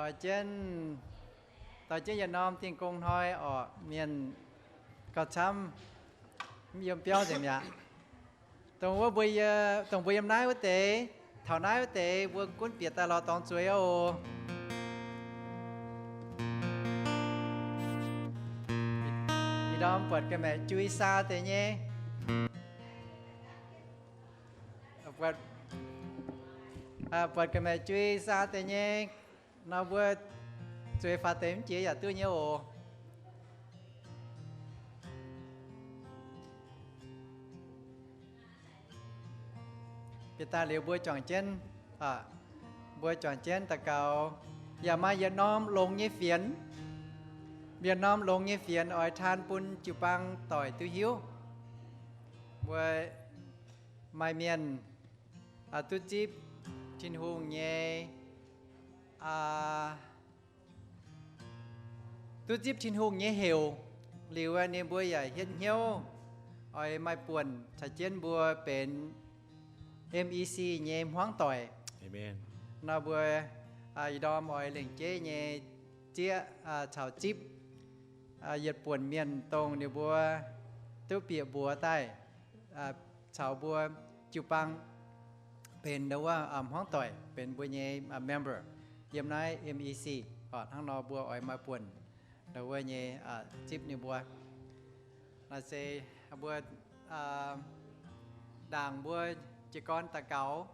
Doix jienv, doix jienv yietc norm dingh gong hnoi orqc, mienh gauh camv, mv yiem biauv nzengc mi'aqv. Dongh wuov mbuo, dongh mbuo yiem naaiv wuov deix, taux naaiv wuov deix mbuo gunv bieqc daaih lorz dorngx zueiz oc. Ih ndorm buatc ga'maeqc jui saa deix nyei. Buatc ga'maeqc jui saa deix nyei nor, mbuo zueiz faaux deix mv jiex yaac duqv nyei oc. Bieqc daaih liuz mbuo juangc jienv, mbuo juangc jienv daux gaux, yaac maaih yietc norm longx nyei fienx. Yietc norm longx nyei fienx oix taan bun jiu-baang doic duqv hiuv. Mbuo maaih mienh duqv zipv Tin-Hungh nyei, duqv zipv Tin-Hungh nyei heuc liuz, ninh mbuo yaac hietv hnyouv oix maaih buonc caux jienv mbuo benx M E C nyei hmuangv doic. Nor mbuo ih ndorm oix lengc jeiv nyei zieqv caux zipv yietc buonc mienh, dongh ninh mbuo duqv bieqc mbuox daaih caux mbuo jiu-baang benx ndau wuov hmuangv doic, benx mbuo nyei member yiem naaiv M E C. Hnangv nor mbuo oix maaih buonc ndau wuov nyei zipv ninh mbuo. Naaiv se mbuo ndaangc mbuo jiez gorn daux gaux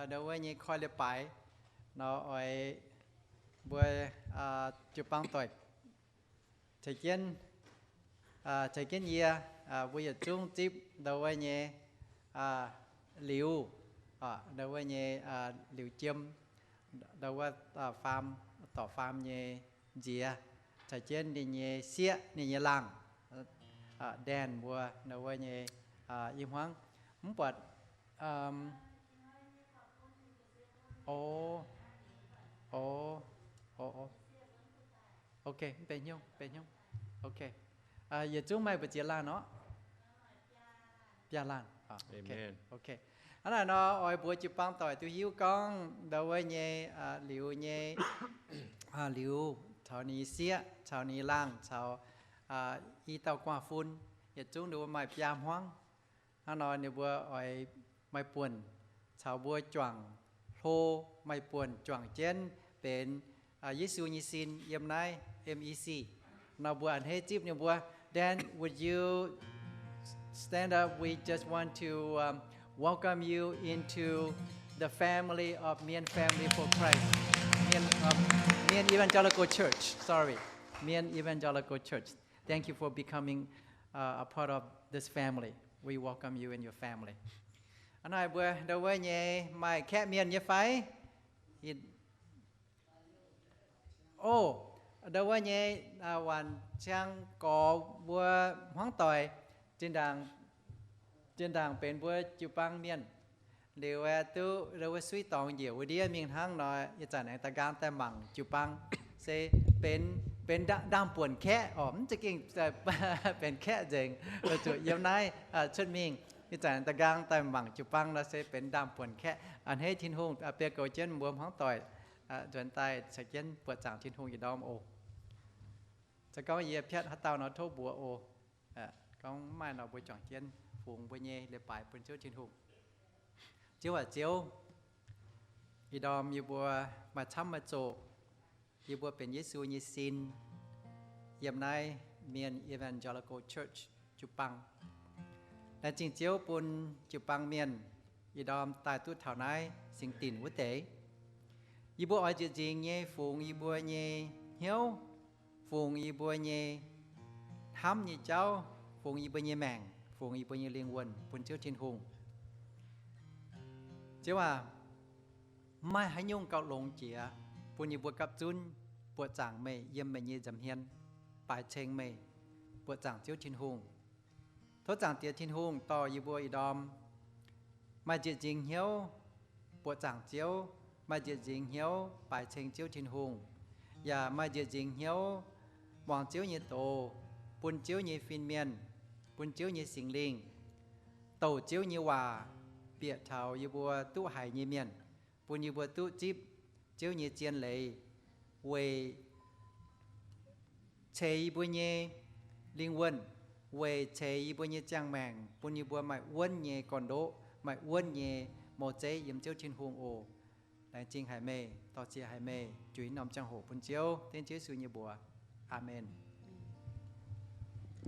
ndau wuov nyei koi leiz-baaix nor, oix mbuo jiu-baang doic ceix jienv, ceix jienv yie, mbuo yietc zungv zipv ndau wuov nyei liuz, ndau wuov nyei liuz jiem, ndau wuov faam, dorc faam nyei nziex, caux jienv ninh nyei sieqv, ninh nyei laangh, ndaangc mbuo ndau wuov nyei i hmuangv. Mv buatc, o, o, o, o, ok, mv benx hnyouv, benx hnyouv, ok. Yietc zungv maaih mbu'ziex laanh orqc? Biaa laanh. Ok. Hnangv naaic nor, oix mbuox jiu-baang doic duqv hiuv gorngv ndau wuov nyei liuz nyei, liuz caux ninh nyei sieqv, caux ninh nyei laangh, caux i dauh guaav fun, yietc zungv ninh mbuo maaih biaa hmuangv. Hnangv nor ninh mbuo oix maaih buonc caux mbuo juangc hlo, maaih buonc juangc jienv benx Yesu nyei sin yiem naaiv M E C. Nor mbuo a'hneiv zipv ninh mbuo. Then would you stand up? We just want to, um, welcome you into the family of Mien Family for Christ. Mien, um, Mien Evangelical Church. Sorry. Mien Evangelical Church. Thank you for becoming, uh, a part of this family. We welcome you and your family. Hnangv naaic mbuo ndau wuov nyei maaih kaeqv mienh nyei fai? O, ndau wuov nyei, waanc ciang gorx mbuo hmuangv doic, zinh ndaangc, zinh ndaangc benx mbuo jiu-baang mienh. Liuz aeqv, duqv ndau wuov suiv dorngx njiec wuov ndiev mingh hnangv nor, ih zanc aengx da'nqaang daaih mangc jiu-baang, se benx, benx ndaamv-buonc kaeqv orqc, mv za'gengh benx kaeqv nzengc, weic zuqc yiem naaiv cuotv mingh. Ih zanc da'nqaang daaih mangc jiu-baang nor se benx ndaamv-buonc kaeqv. A'hneiv Tin-Hungh, biaa goux jienv mbuo hmuangv doic nzuonx daaih caux jienv buoqc zaangc Tin-Hungh yietc ndorm oc. Se gorngv yie piatv haaix dauh nor tov mbuox oc. Gorngv mv maaih nor mbuo juangc jienv fungx mbuo nyei leiz-baaix bun Ziouv Tin-Hungh. Ziouv aac Ziouv, ih ndorm yie mbuo maaih camv maaih zoqc, yie mbuo benx Yesu nyei sin yiem naaiv Mien Evangelical Church jiu-baang. Laengz zingh Ziouv bun jiu-baang mienh ih ndorm daaih duqv taux naaiv singx dinc wuov deix. Yie mbuo oix nzieqc nzingx nyei fungx yie mbuo nyei hnyouv, fungx yie mbuo nyei hnamv nyei jauv, fungx yie mbuo nyei maengc, fungx yie mbuo nyei lingh wuonh bun Ziouv Tin-Hungh. Ziouv aac, mv maaih haaix nyungc gauh longx jiex bun yie mbuo gapv zunv buoqc zaangc meih yiem meih nyei nza'hmien, baaix ceng meih, buoqc zaangc Ziouv Tin-Hungh. Tov Zaangc Diex Tin-Hungh dorh yie mbuo ih ndorm maaih nzieqc nzingx hnyouv buoqc zaangc Ziouv, maaih nzieqc nzingx hnyouv baaix ceng Ziouv Tin-Hungh, yaac maaih nzieqc nzingx hnyouv muangx Ziouv nyei doz, bun Ziouv nyei fin-mienh, bun Ziouv nyei Singx Lingh, douc Ziouv nyei waac bieqc taux yie mbuo duqv haiz nyei mienh, bun yie mbuo duqv zipv Ziouv nyei zien leiz, weic ceix yie mbuo nyei lingh wuonh, weic ceix yie mbuo nyei ziangh maengc, bun yie mbuo maaih wuonv nyei gorn-ndoqv, maaih wuonv nyei mouz zeiv yiem Ziouv Tin-Hungh oc. Laengz zingh haic meih, dor-ziec haic meih, juix norm ziangh hoc bun Ziouv, dengv Ziouv Yesu nyei mbuox. Aamen.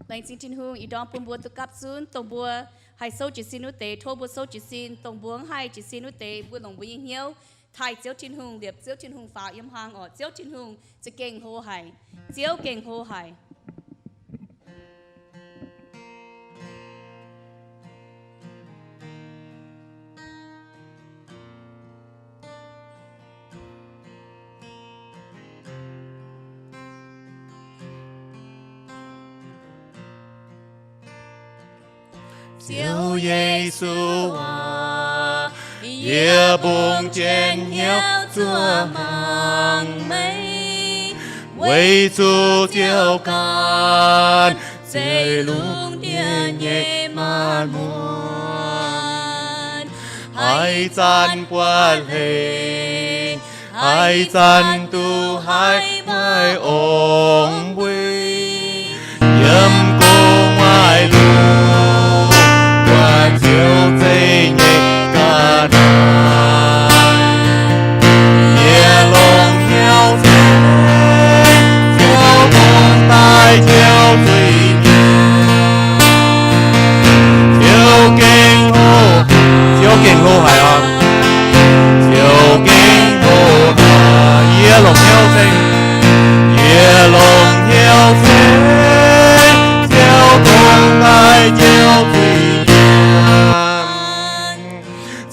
Laengz zingh Tin-Hungh, ih ndorm bun mbuo duqv gapv zunv, dongh mbuo haih souv jiez sin wuov deix, tov mbuo souv jiez sin, dongh mbuo mv haih jiez sin wuov deix, mbuo longc mbuo nyei hnyouv taaih Ziouv Tin-Hungh, liepc Ziouv Tin-Hungh faaux yiem hlang oc. Ziouv Tin-Hungh za'gengh hlo haic. Ziouv gengh hlo haic. Ziouv Yesu aac, yie mbungv jienv hnyouv zuov mangc meih, weic zuqc Ziouv ganh zeiv lungh ndiev nyei maanc muotc. Haaix zanc buatc hleix, haaix zanc duqv haiz maiv ongx mbui, yiem gu'nguaaic lungh buatc Ziouv zeiv nyei ga'naaiv. Yie longc hnyouv ceng Ziouv, dongh daaih Ziouv zuiz-mienh. Ziouv gengh hlo, Ziouv gengh hlo haic oc. Ziouv gengh hlo haic. Yie longc hnyouv ceng, yie longc hnyouv ceng Ziouv, dongh daaih Ziouv zuiz-mienh.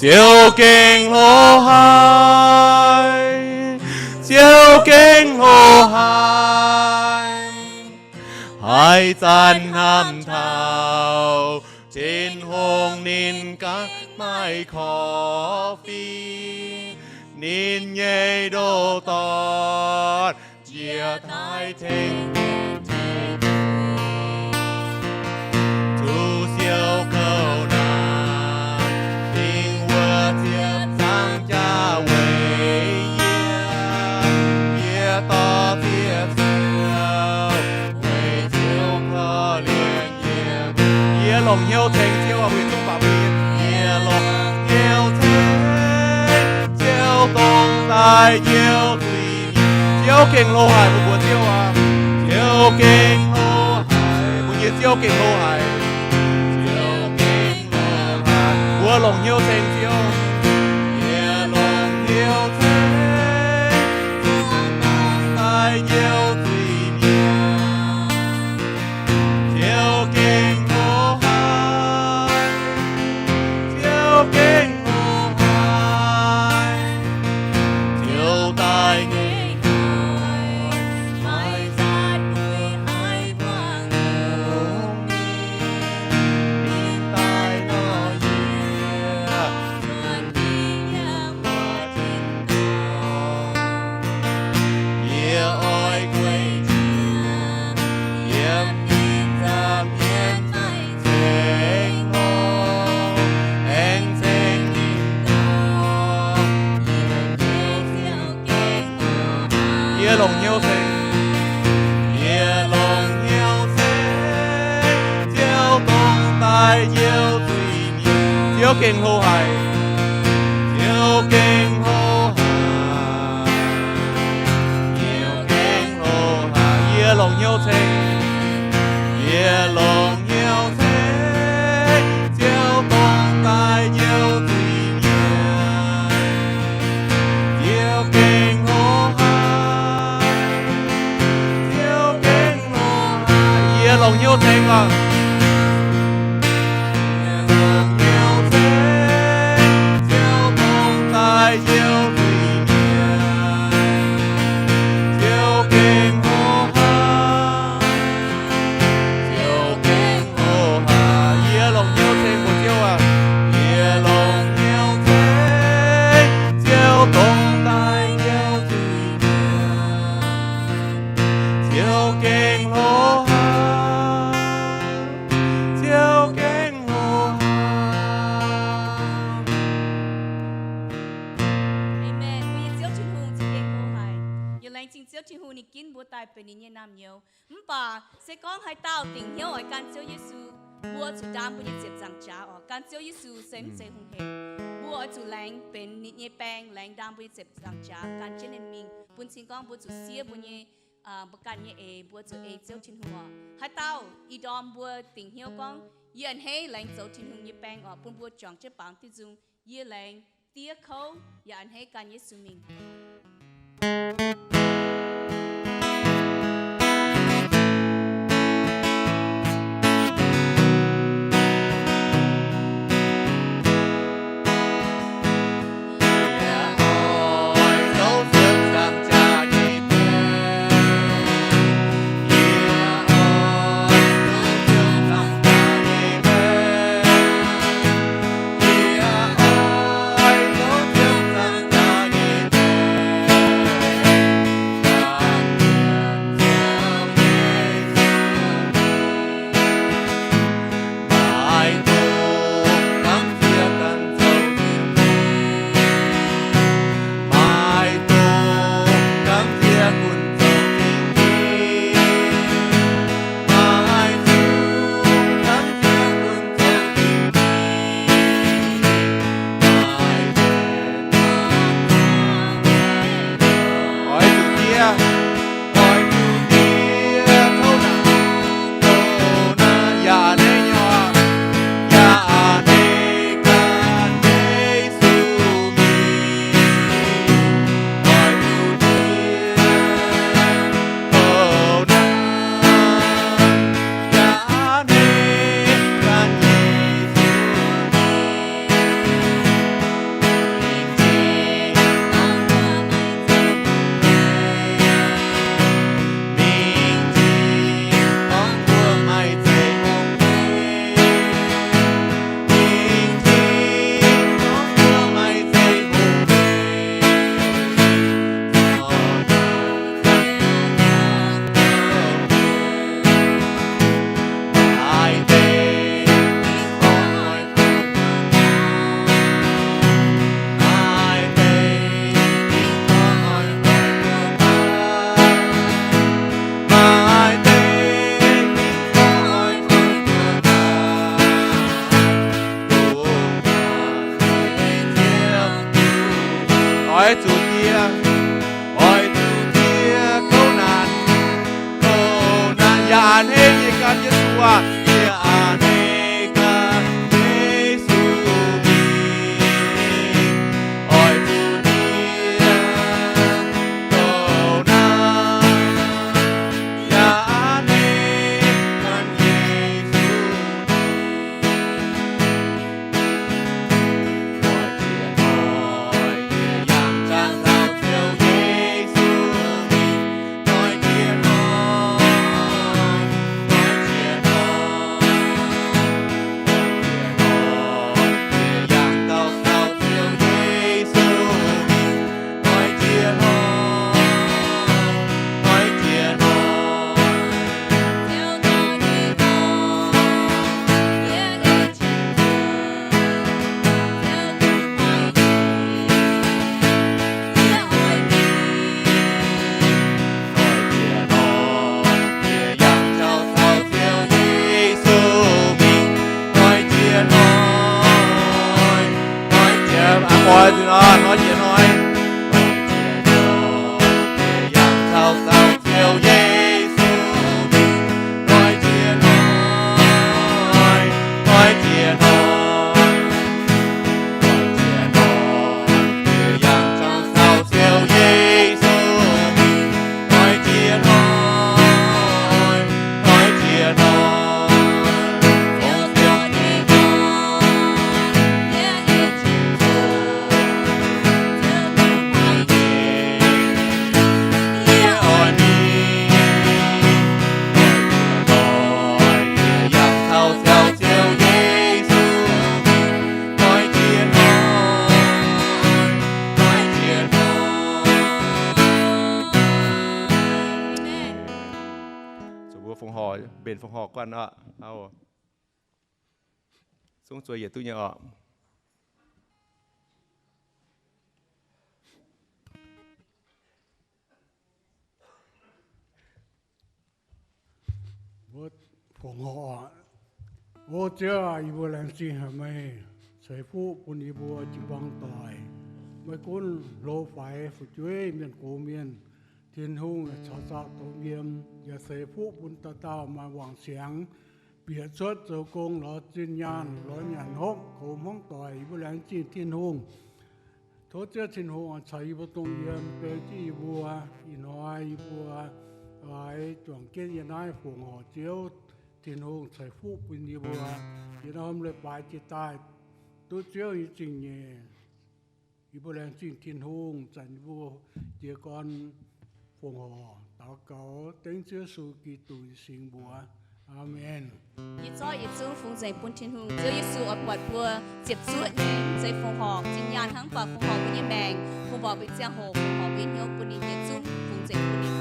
Ziouv gengh hlo haic, Ziouv gengh hlo haic. Haaix zanc hnamv taux Tin-Hungh, ninh ganh maiv korv-fingx, ninh nyei ndoh dorn njiec taaih tengx Zuqc siou kouv naaic, dingc wuov ziepc zangv jaax weic yie. Yie dorh ziex siou weic Ziouv korv-lienh yie. Yie longc hnyouv ceng Ziouv, weic zuqc baac yie longc hnyouv ceng Ziouv, dongh daaih Ziouv zuiz-mienh. Ziouv gengh hlo haic, mbuo mbuox Ziouv aac. Ziouv gengh hlo haic, mbuo nyei Ziouv gengh hlo haic. Ziouv gengh hlo haic, mbuo longc hnyouv ceng Ziouv. Yie longc hnyouv ceng Ziouv, dongh daaih Ziouv zuiz-mienh. Ziouv gengh hlo haic, Ziouv gengh hlo haic. Ziouv daaih nyei doic, maiv zatc bueix haaix buangh lungh mingh. Ninh daaih nor yie, cuotv Laengz zingh Ziouv Tin-Hungh ninh ginv mbuo daaih benx ninh nyei naamh nyouz. Mv baac se gorngv haaix dauh dingc hnyouv oix gan Ziouv Yesu, mbuo zuqc ndaam mbuo nyei ziepc nzaangc jaax oc. Gan Ziouv Yesu se mv zeiz hungh hec. Mbuo oix zuqc laengz benx ninh nyei baeng, laengz ndaam mbuo nyei ziepc nzaangc jaax gan jienv ninh mingh. Bun cing gorngv mbuo zuqc siev mbuo nyei, mbuo ganh nyei eix, mbuo zuqc ei Ziouv Tin-Hungh oc. Haaix dauh ih ndorm mbuo dingc hnyouv gorngv, yie a'hneiv laengz zoux Tin-Hungh nyei baeng oc, bun mbuo juangc jienv baamz diuh nzung. Yie laengz diev kouv yaac a'hneiv gan Yesu mingh. Oix zuqc diev, oix zuqc diev kouv naanc, kouv naanc yaac a'hneiv nyei gan Yesu aac, yie a'hneiv gan Yesu mingh. Oix zuqc diev kouv naanc yaac a'hneiv gan Yesu mingh. Zuqc mbuo fongc horc, mbenc fongc horc guanh oc. Zungv zuov yietc duqv nyei oc. Fongc horc. O Ziouv, yie mbuo laengz zingh haic meih ceix fuqv bun yie mbuo jiu-baang doic. Maiv gunv hlo faix fu'jueiv, mienh gox mienh, Tin-Hungh caux zaah doqc yiem, yaac ceix fuqv bun dauh dauh maaih wangc siangx bieqc cuotv zoux gong lorz zinh nyaanh, lorz nyanc hopv goux hmuangv doic. Yie mbuo laengz zingh Tin-Hungh. Tov Ziouv Tin-Hungh caux yie mbuo dongh yiem, beu jienv yie mbuo. Ih hnoi yie mbuo oix juangc jienv yiem naaiv fongc horc Ziouv. Tin-Hungh ceix fuqv bun yie mbuo yiem naaiv norm leiz-baaix jiex daaih, duqv Ziouv nyei zingh nyeic. Yie mbuo laengz zingh Tin-Hungh. Zanc yie mbuo jiez gorn fongc horc daux gaux dengv Ziouv Yesu Giduc nyei singx mbuox. Aamen. Yie zorqv yietc zungv fungx nzengc bun Tin-Hungh. Ziouv Yesu oix buatc mbuo ziepc zuoqv nyei, mv zeiz fongc horc zinh nyaanh hnangv, mv baac fongc horc mbuo nyei maengc, fongc horc mbuo nyei ziangh hoc, fongc horc mbuo hnyouv, bun ninh yietc zungv fungx nzengc bun ninh.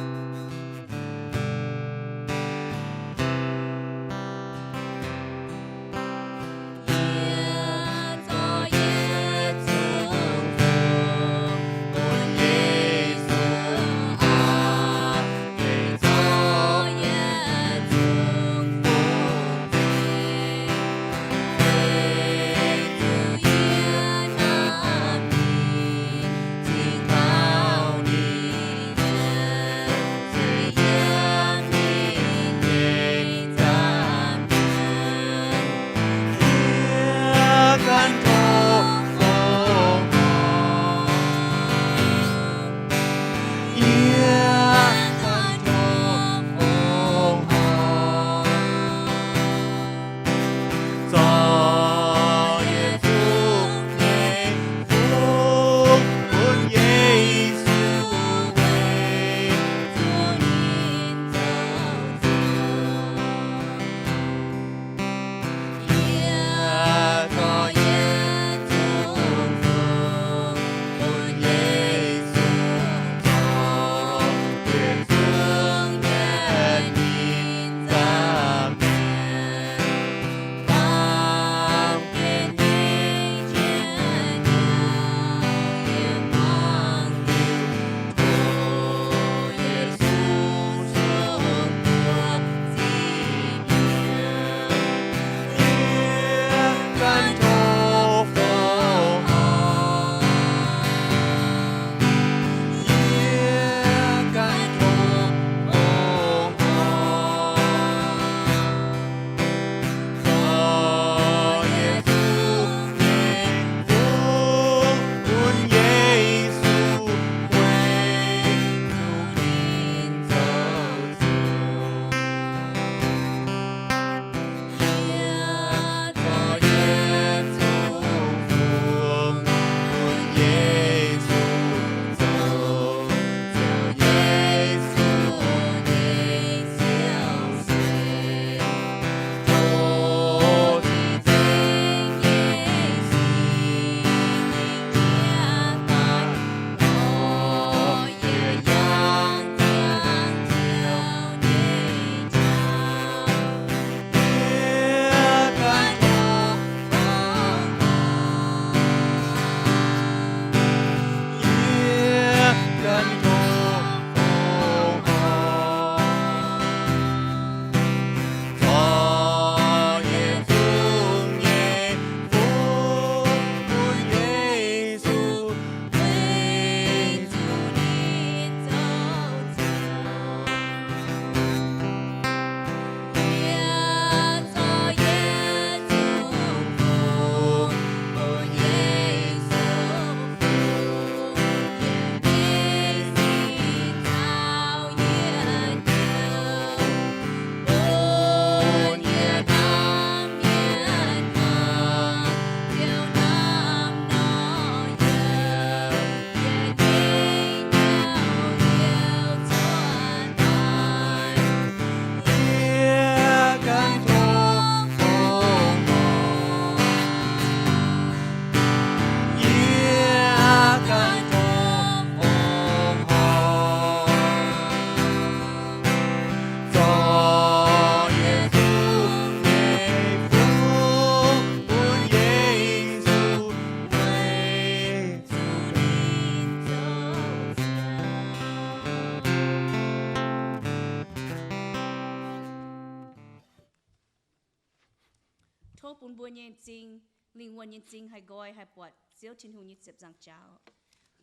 bun mbuo nyei m'zing, lingh wuonh nyei m'zing haih nqoi haih buatc Ziouv Tin-Hungh nyei ziepc nzaangc jaax.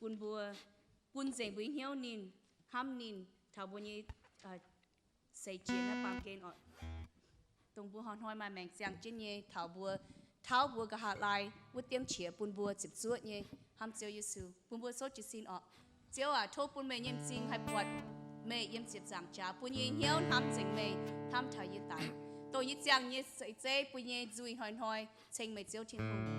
Bun mbuo, bun nzengc mbuo nyei hnyouv ninh, hnamv ninh, taux mbuo nyei seix jiex naaiv baamh gen oc. Dongh mbuo hnoi-hnoi maaih maengc ziangh jienv nyei, taux mbuo, tauv mbuo nqa'haav laai wuov diemv qiex bun mbuo ziepc zuoqv nyei, hnamv Ziouv Yesu. Bun mbuo souv jiez sin oc. Ziouv aac, tov bun meih nyei m'zing haih buatc meih yiem ziepc nzaangc jaax, bun yie nyei hnyouv hnamv nzengc meih, hnamv taux yie daic. Dongh yie ziangh nyei seix zeiv, bun yie nyei nzuih hnoi-hnoi ceng meih Ziouv Tin-Hungh.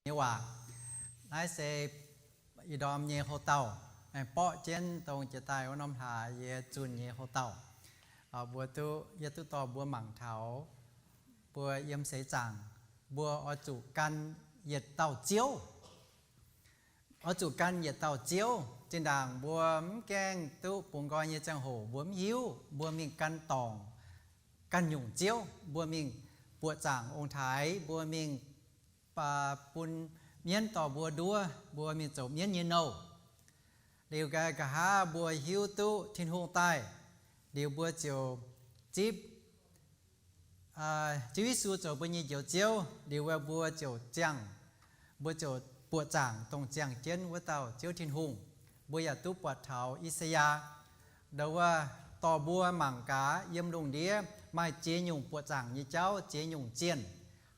Nyei waac. Naaiv se ih ndorm nyei houc dauh, aengx borqv jienv dongh jiex daaih wuov norm hlaax yie zunh nyei houc dauh. Mbuo duqv, yie duqv dorh mbuo mangc taux mbuo yiem seix zaangc, mbuo oix zuqc gan yietc dauh Ziouv. Oix zuqc gan yietc dauh Ziouv. Zinh ndaangc mbuo mv gaengh duqv bungx nqoi nyei ziangh hoc mbuo mv hiuv, mbuo mingh gan dorngc, gan nyungc ziouv, mbuo mingh buoqc zaangc ong-taaix, mbuo mingh bun mienv dorh mbuo nduov, mbuo mingh zoux mienv nyei nouh. Liuz nqa'haav mbuo hiuv duqv Tin-Hungh daaih, liuz mbuo ziouc zipv Ziouv Yesu zoux mbuo nyei Njoux Ziouv, liuz mbuo ziouc ziangh, mbuo ziouc buoqc zaangc dongh ziangh jienv wuov dauh Ziouv Tin-Hungh. Mbuo yaac duqv buatc taux I^saa^yaa, ndo wuov, dorh mbuo mangc gaax yiem lungh ndiev maaih ziex nyungc buoqc zaangc nyei jauv, ziex nyungc zienh.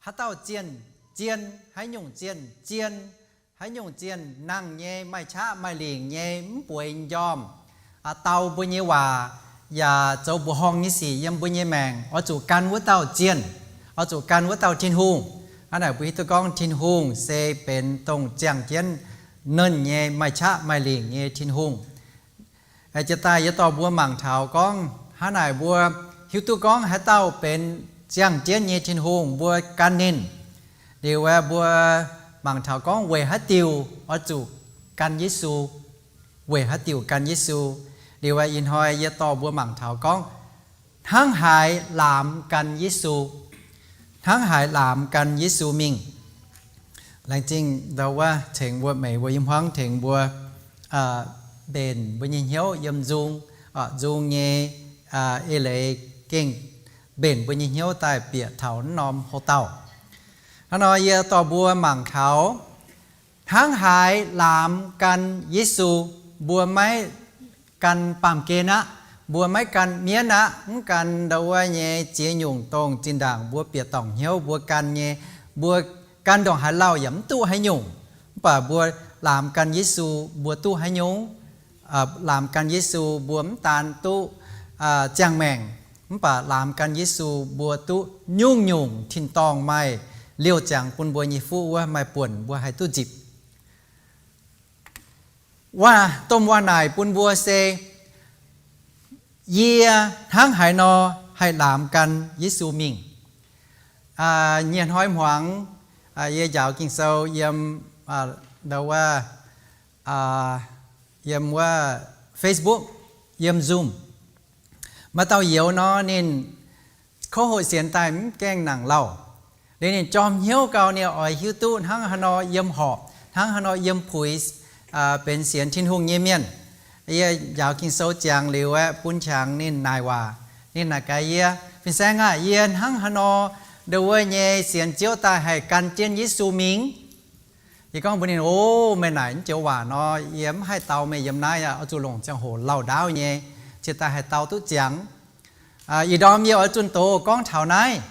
Haaix dauh zienh zien, haaix nyungc zienh zien, haaix nyungc zienh nangh nyei, maaih qaqv maaih lingc nyei, mv bueix m'njormh, dau mbuo nyei waac, yaac zoux mbuoqc horngh nyei sic yiem mbuo nyei maengc, oix zuqc gan wuov dauh zienh, oix zuqc gan wuov dauh Tin-Hungh. Hnangv naaic mbuo hiuv duqv gorngv Tin-Hungh se benx dongh ziangh jienv nernh nyei, maaih qaqv maaih lingc nyei Tin-Hungh. Jiex daaih yie dorh mbuo mangc taux gorngv hnangv naaic, mbuo hiuv duqv gorngv haaix dauh benx ziangh jienv nyei Tin-Hungh, mbuo gan ninh. Liuz aeqv, mbuo mangc taux gorngv weic haaix diuc oix zuqc gan Yesu, weic haaix diuc gan Yesu. Liuz ih hnoi yie dorh mbuo mangc taux gorngv hnangv haaix laamx gan Yesu, hnangv haaix laamx gan Yesu mingh. Laengz zingh ndau wuov tengx mbuo, meih mbuo yiem hmuangv tengx mbuo mbenc mbuo nyei hnyouv yiem nzung, nzung nyei eix leiz gengh mbenc mbuo nyei hnyouv daaih bieqc taux naaiv norm houx-dauh. Hnangv nor yie dorh mbuo mangc taux hnangv haaix laamx gan Yesu. Mbuo maiv gan baamh gen aqv, mbuo maiv gan mienv aqv, mv gan ndau wuov nyei ziex nyungc dongh zinh ndaangc mbuo bieqc dorngc hnyouv mbuo gan nyei. Mbuo gan ndongc haaix lauh yaac mv duqv haaix nyungc. Mv baac mbuo laamx gan Yesu, mbuo duqv haaix nyungc? Laamx gan Yesu mbuo mv daan duqv ziangh maengc, mv baac laamx gan Yesu mbuo duqv nyungc-nyungc tin-dorngh maaih liouh ziangx bun mbuo nyei fuqv wuov maaih buonc mbuo haih duqv nzipc. Waac, domh waac naaic bun mbuo se, yie hnangv haaix nor haih laamx gan Yesu mingh? Nyei hnoi hmuangx yie njaaux Ging-Sou yiem ndau wuov, yiem wuov Facebook, yiem Zoom. Maaih dauh youz nor ninh kouv hoqc sienx daaih mv gaengh nangc lauh. Liuz ninh jorm hnyouv gau, ninh oix hiuv duqv hnangv haaix nor yiem horpc, hnangv haaix nor yiem puix benx sienx Tin-Hungh nyei mienh. Yie njaaux Ging-Sou ziangx liuz aeqv, bun qangx ninh naaic waac. Ninh naaic gaax yie, Fin-saeng aah, yie hnangv haaix nor ndau wuov nyei sienx Ziouv daaih haih gan jienv Yesu mingh? Yie gorngv mbuox ninh, O, meih naaic naaiv joux waac nor, yie mv haih dau meih yiem naaiv aqv. Oix zuqc longc ziangh hoc lauh ndaauv nyei ciex daaih haih dau duqv ziangx. Ih ndorm yie oix zunh doz gorngv taux naaiv.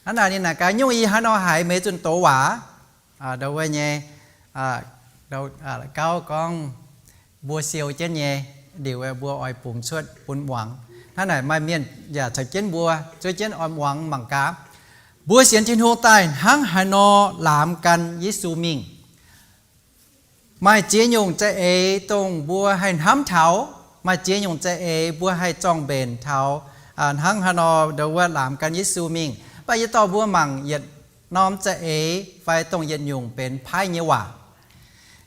Hnangv naaic ninh naaic gaax, Nyungc yie haaix nor haiz meih zunh doz waac? Ndau wuov nyei gauv gorngv mbuo siou jienv nyei, liuz mbuo oix bungx cuotv bun muangx. Hnangv naaic maaih mienh yaac caux jienv mbuo, zuov jienv oix muangx mangc gaax, mbuo sienx Tin-Hungh daaih hnangv haaix nor laamx gan Yesu mingh. Maaih ziex nyungc za'eix dongh mbuo haih hnamv taux, maaih ziex nyungc za'eix mbuo haih zorng-mbenc taux hnangv haaix nor ndau wuov laamx gan Yesu mingh. Mv baac yie dorh mbuo mangc yietc norm za'eix fai dongh yietc nyungc benx paaiv nyei waac.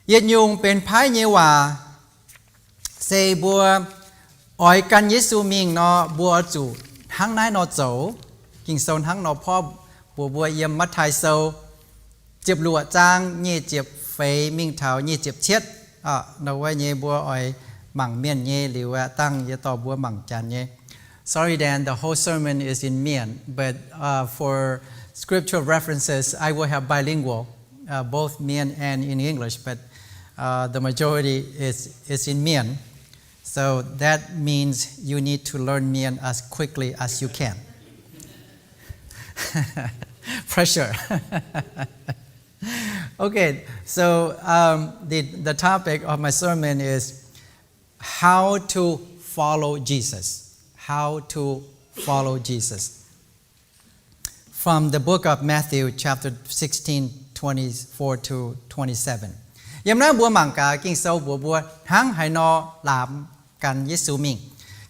Yietc nyungc benx paaiv nyei waac se mbuo oix gan Yesu mingh nor, mbuo oix zuqc hnangv naaiv nor zoux. Ging-Sou hnangv nor porv mbuox mbuo yiem Matv^taai Sou ziepc luoqc zaang nyic ziepc feix mingh taux nyic ziepc cietv. Ndau wuov nyei mbuo oix mangc Mienh nyei liuz aeqv, dangh yie dorh mbuo mangc Janx nyei. Sorry, Dan, the whole sermon is in Mien, but for scriptural references, I will have bilingual, both Mien and in English, but the majority is, is in Mien. So that means you need to learn Mien as quickly as you can. Pressure. Okay, so um, the, the topic of my sermon is how to follow Jesus. How to follow Jesus. From the book of Matthew, chapter sixteen, twenty-four to twenty-seven. Yiem naaiv mbuo mangc gaax Ging-Sou mbuox mbuo hnangv haaix nor laamx gan Yesu mingh.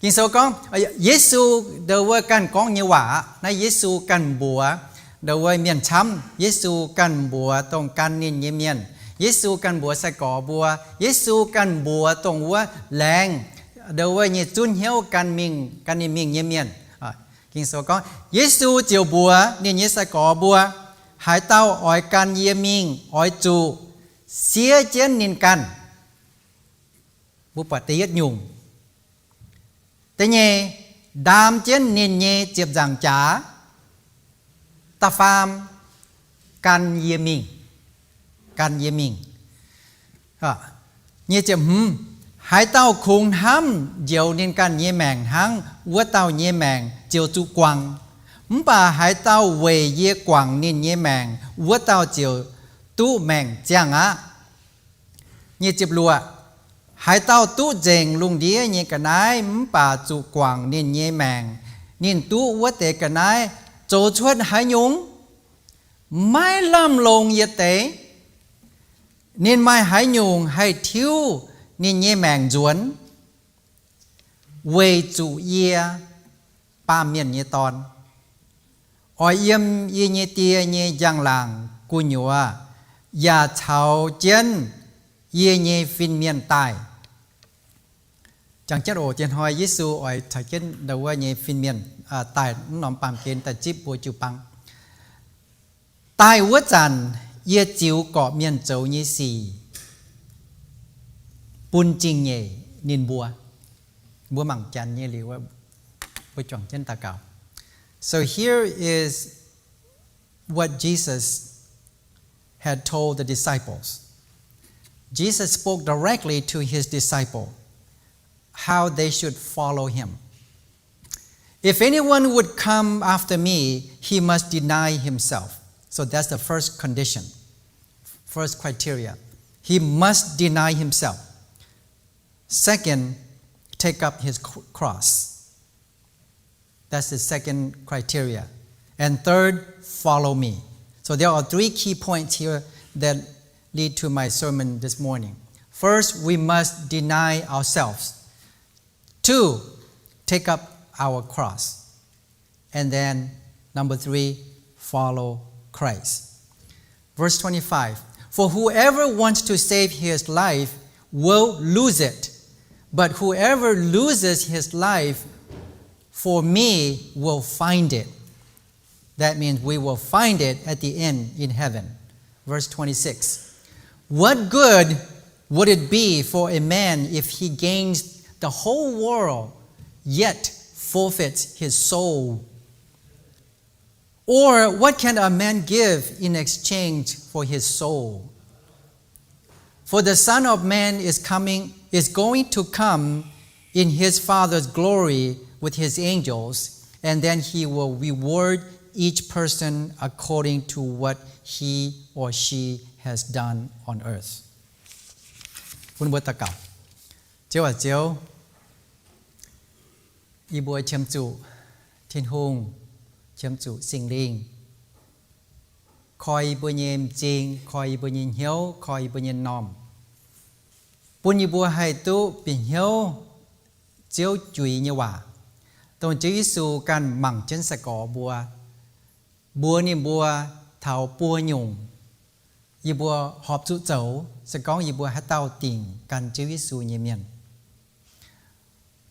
Ging-Sou gorngv, Yesu ndau wuov ganh gorngv nyei waac, naaiv Yesu ganh mbuox ndau wuov mienh camv, Yesu ganh mbuox dongh gan ninh nyei mienh, Yesu ganh mbuox sai-gorx mbuo, Yesu ganh mbuox dongh wuov laengz ndau wuov nyei zunv hnyouv gan mingh, gan ninh mingh nyei mienh. Ging-Sou gorngv, Yesu ziouc mbuox ninh nyei sai-gorx mbuo, Haaix dauh oix gan yie mingh, oix zuqc siev jienv ninh ganh. Mbuo buatc da'yietv nyungc. Da'nyeic, ndaam jienv ninh nyei ziepc nzaangc jaax. Da'faam, gan yie mingh. Gan yie mingh. Nyic ziepc hmz, Haaix dauh kungx hnamv njoux ninh ganh nyei maengc hnangv, wuov dauh nyei maengc ziouc zuqc guangc. Mv baac haaix dauh weic yie guangc ninh nyei maengc, wuov dauh ziouc duqv maengc ziangh aqv. Nyic ziepc luoqc, Haaix dauh duqv nzengc lungh ndiev nyei ga'naaiv mv baac zuqc guangc ninh nyei maengc, ninh duqv wuov deix ga'naaiv zoux cuotv haaix nyungc? Maiv lamh longc yietc deix. Ninh maaih haaix nyungc haih tiuv ninh nyei maengc nzuonx? Weic zuqc yie, Baamh Mienh nyei Dorn, oix yiem yie nyei Die nyei njang-laangc gu'nyuoz yaac caux jienv yie nyei fin-mienh daaih. Jangx jienv oc, diex hnoi Yesu oix caux jienv ndau wuov nyei fin-mienh daaih mv norm baamh gen daaih zipv mbuo jiu-baang. Daaih wuov zanc yie ziux gorqv-mienh zoux nyei sic bun zingh-nyeic ninh mbuo. Mbuo mangc janx nyei liuz, mbuo juangc jienv daux gaux. So here is what Jesus had told the disciples. Jesus spoke directly to his disciple how they should follow him. If anyone would come after me, he must deny himself. So that's the first condition, first criteria. He must deny himself. Second, take up his cr- cross. That's the second criteria. And third, follow me. So there are three key points here that lead to my sermon this morning. First, we must deny ourselves. Two, take up our cross. And then, number three, follow Christ. Verse twenty-five, for whoever wants to save his life will lose it, but whoever loses his life for me will find it. That means we will find it at the end in heaven. Verse twenty-six, what good would it be for a man if he gains the whole world yet forfeits his soul? Or what can a man give in exchange for his soul? For the Son of Man is coming, is going to come in his Father's glory with his angels, and then he will reward each person according to what he or she has done on earth. Bun mbuo daux gaux. Ziouv aac Ziouv, yie mbuo qiemx zuqc Tin-Hungh, qiemx zuqc Singx Lingh koi yie mbuo nyei m'zing, koi yie mbuo nyei hnyouv, koi yie mbuo nyei m'normh, bun yie mbuo haih duqv bieqc hnyouv Ziouv juiz nyei waac, dongh Ziouv Yesu ganh mangc jienv sai-gorx mbuo, mbuox ninh mbuo taux buo nyungc yie mbuo horpc zuqc zoux, se gorngv yie mbuo haaix dauh dingc gan Ziouv Yesu nyei mienh.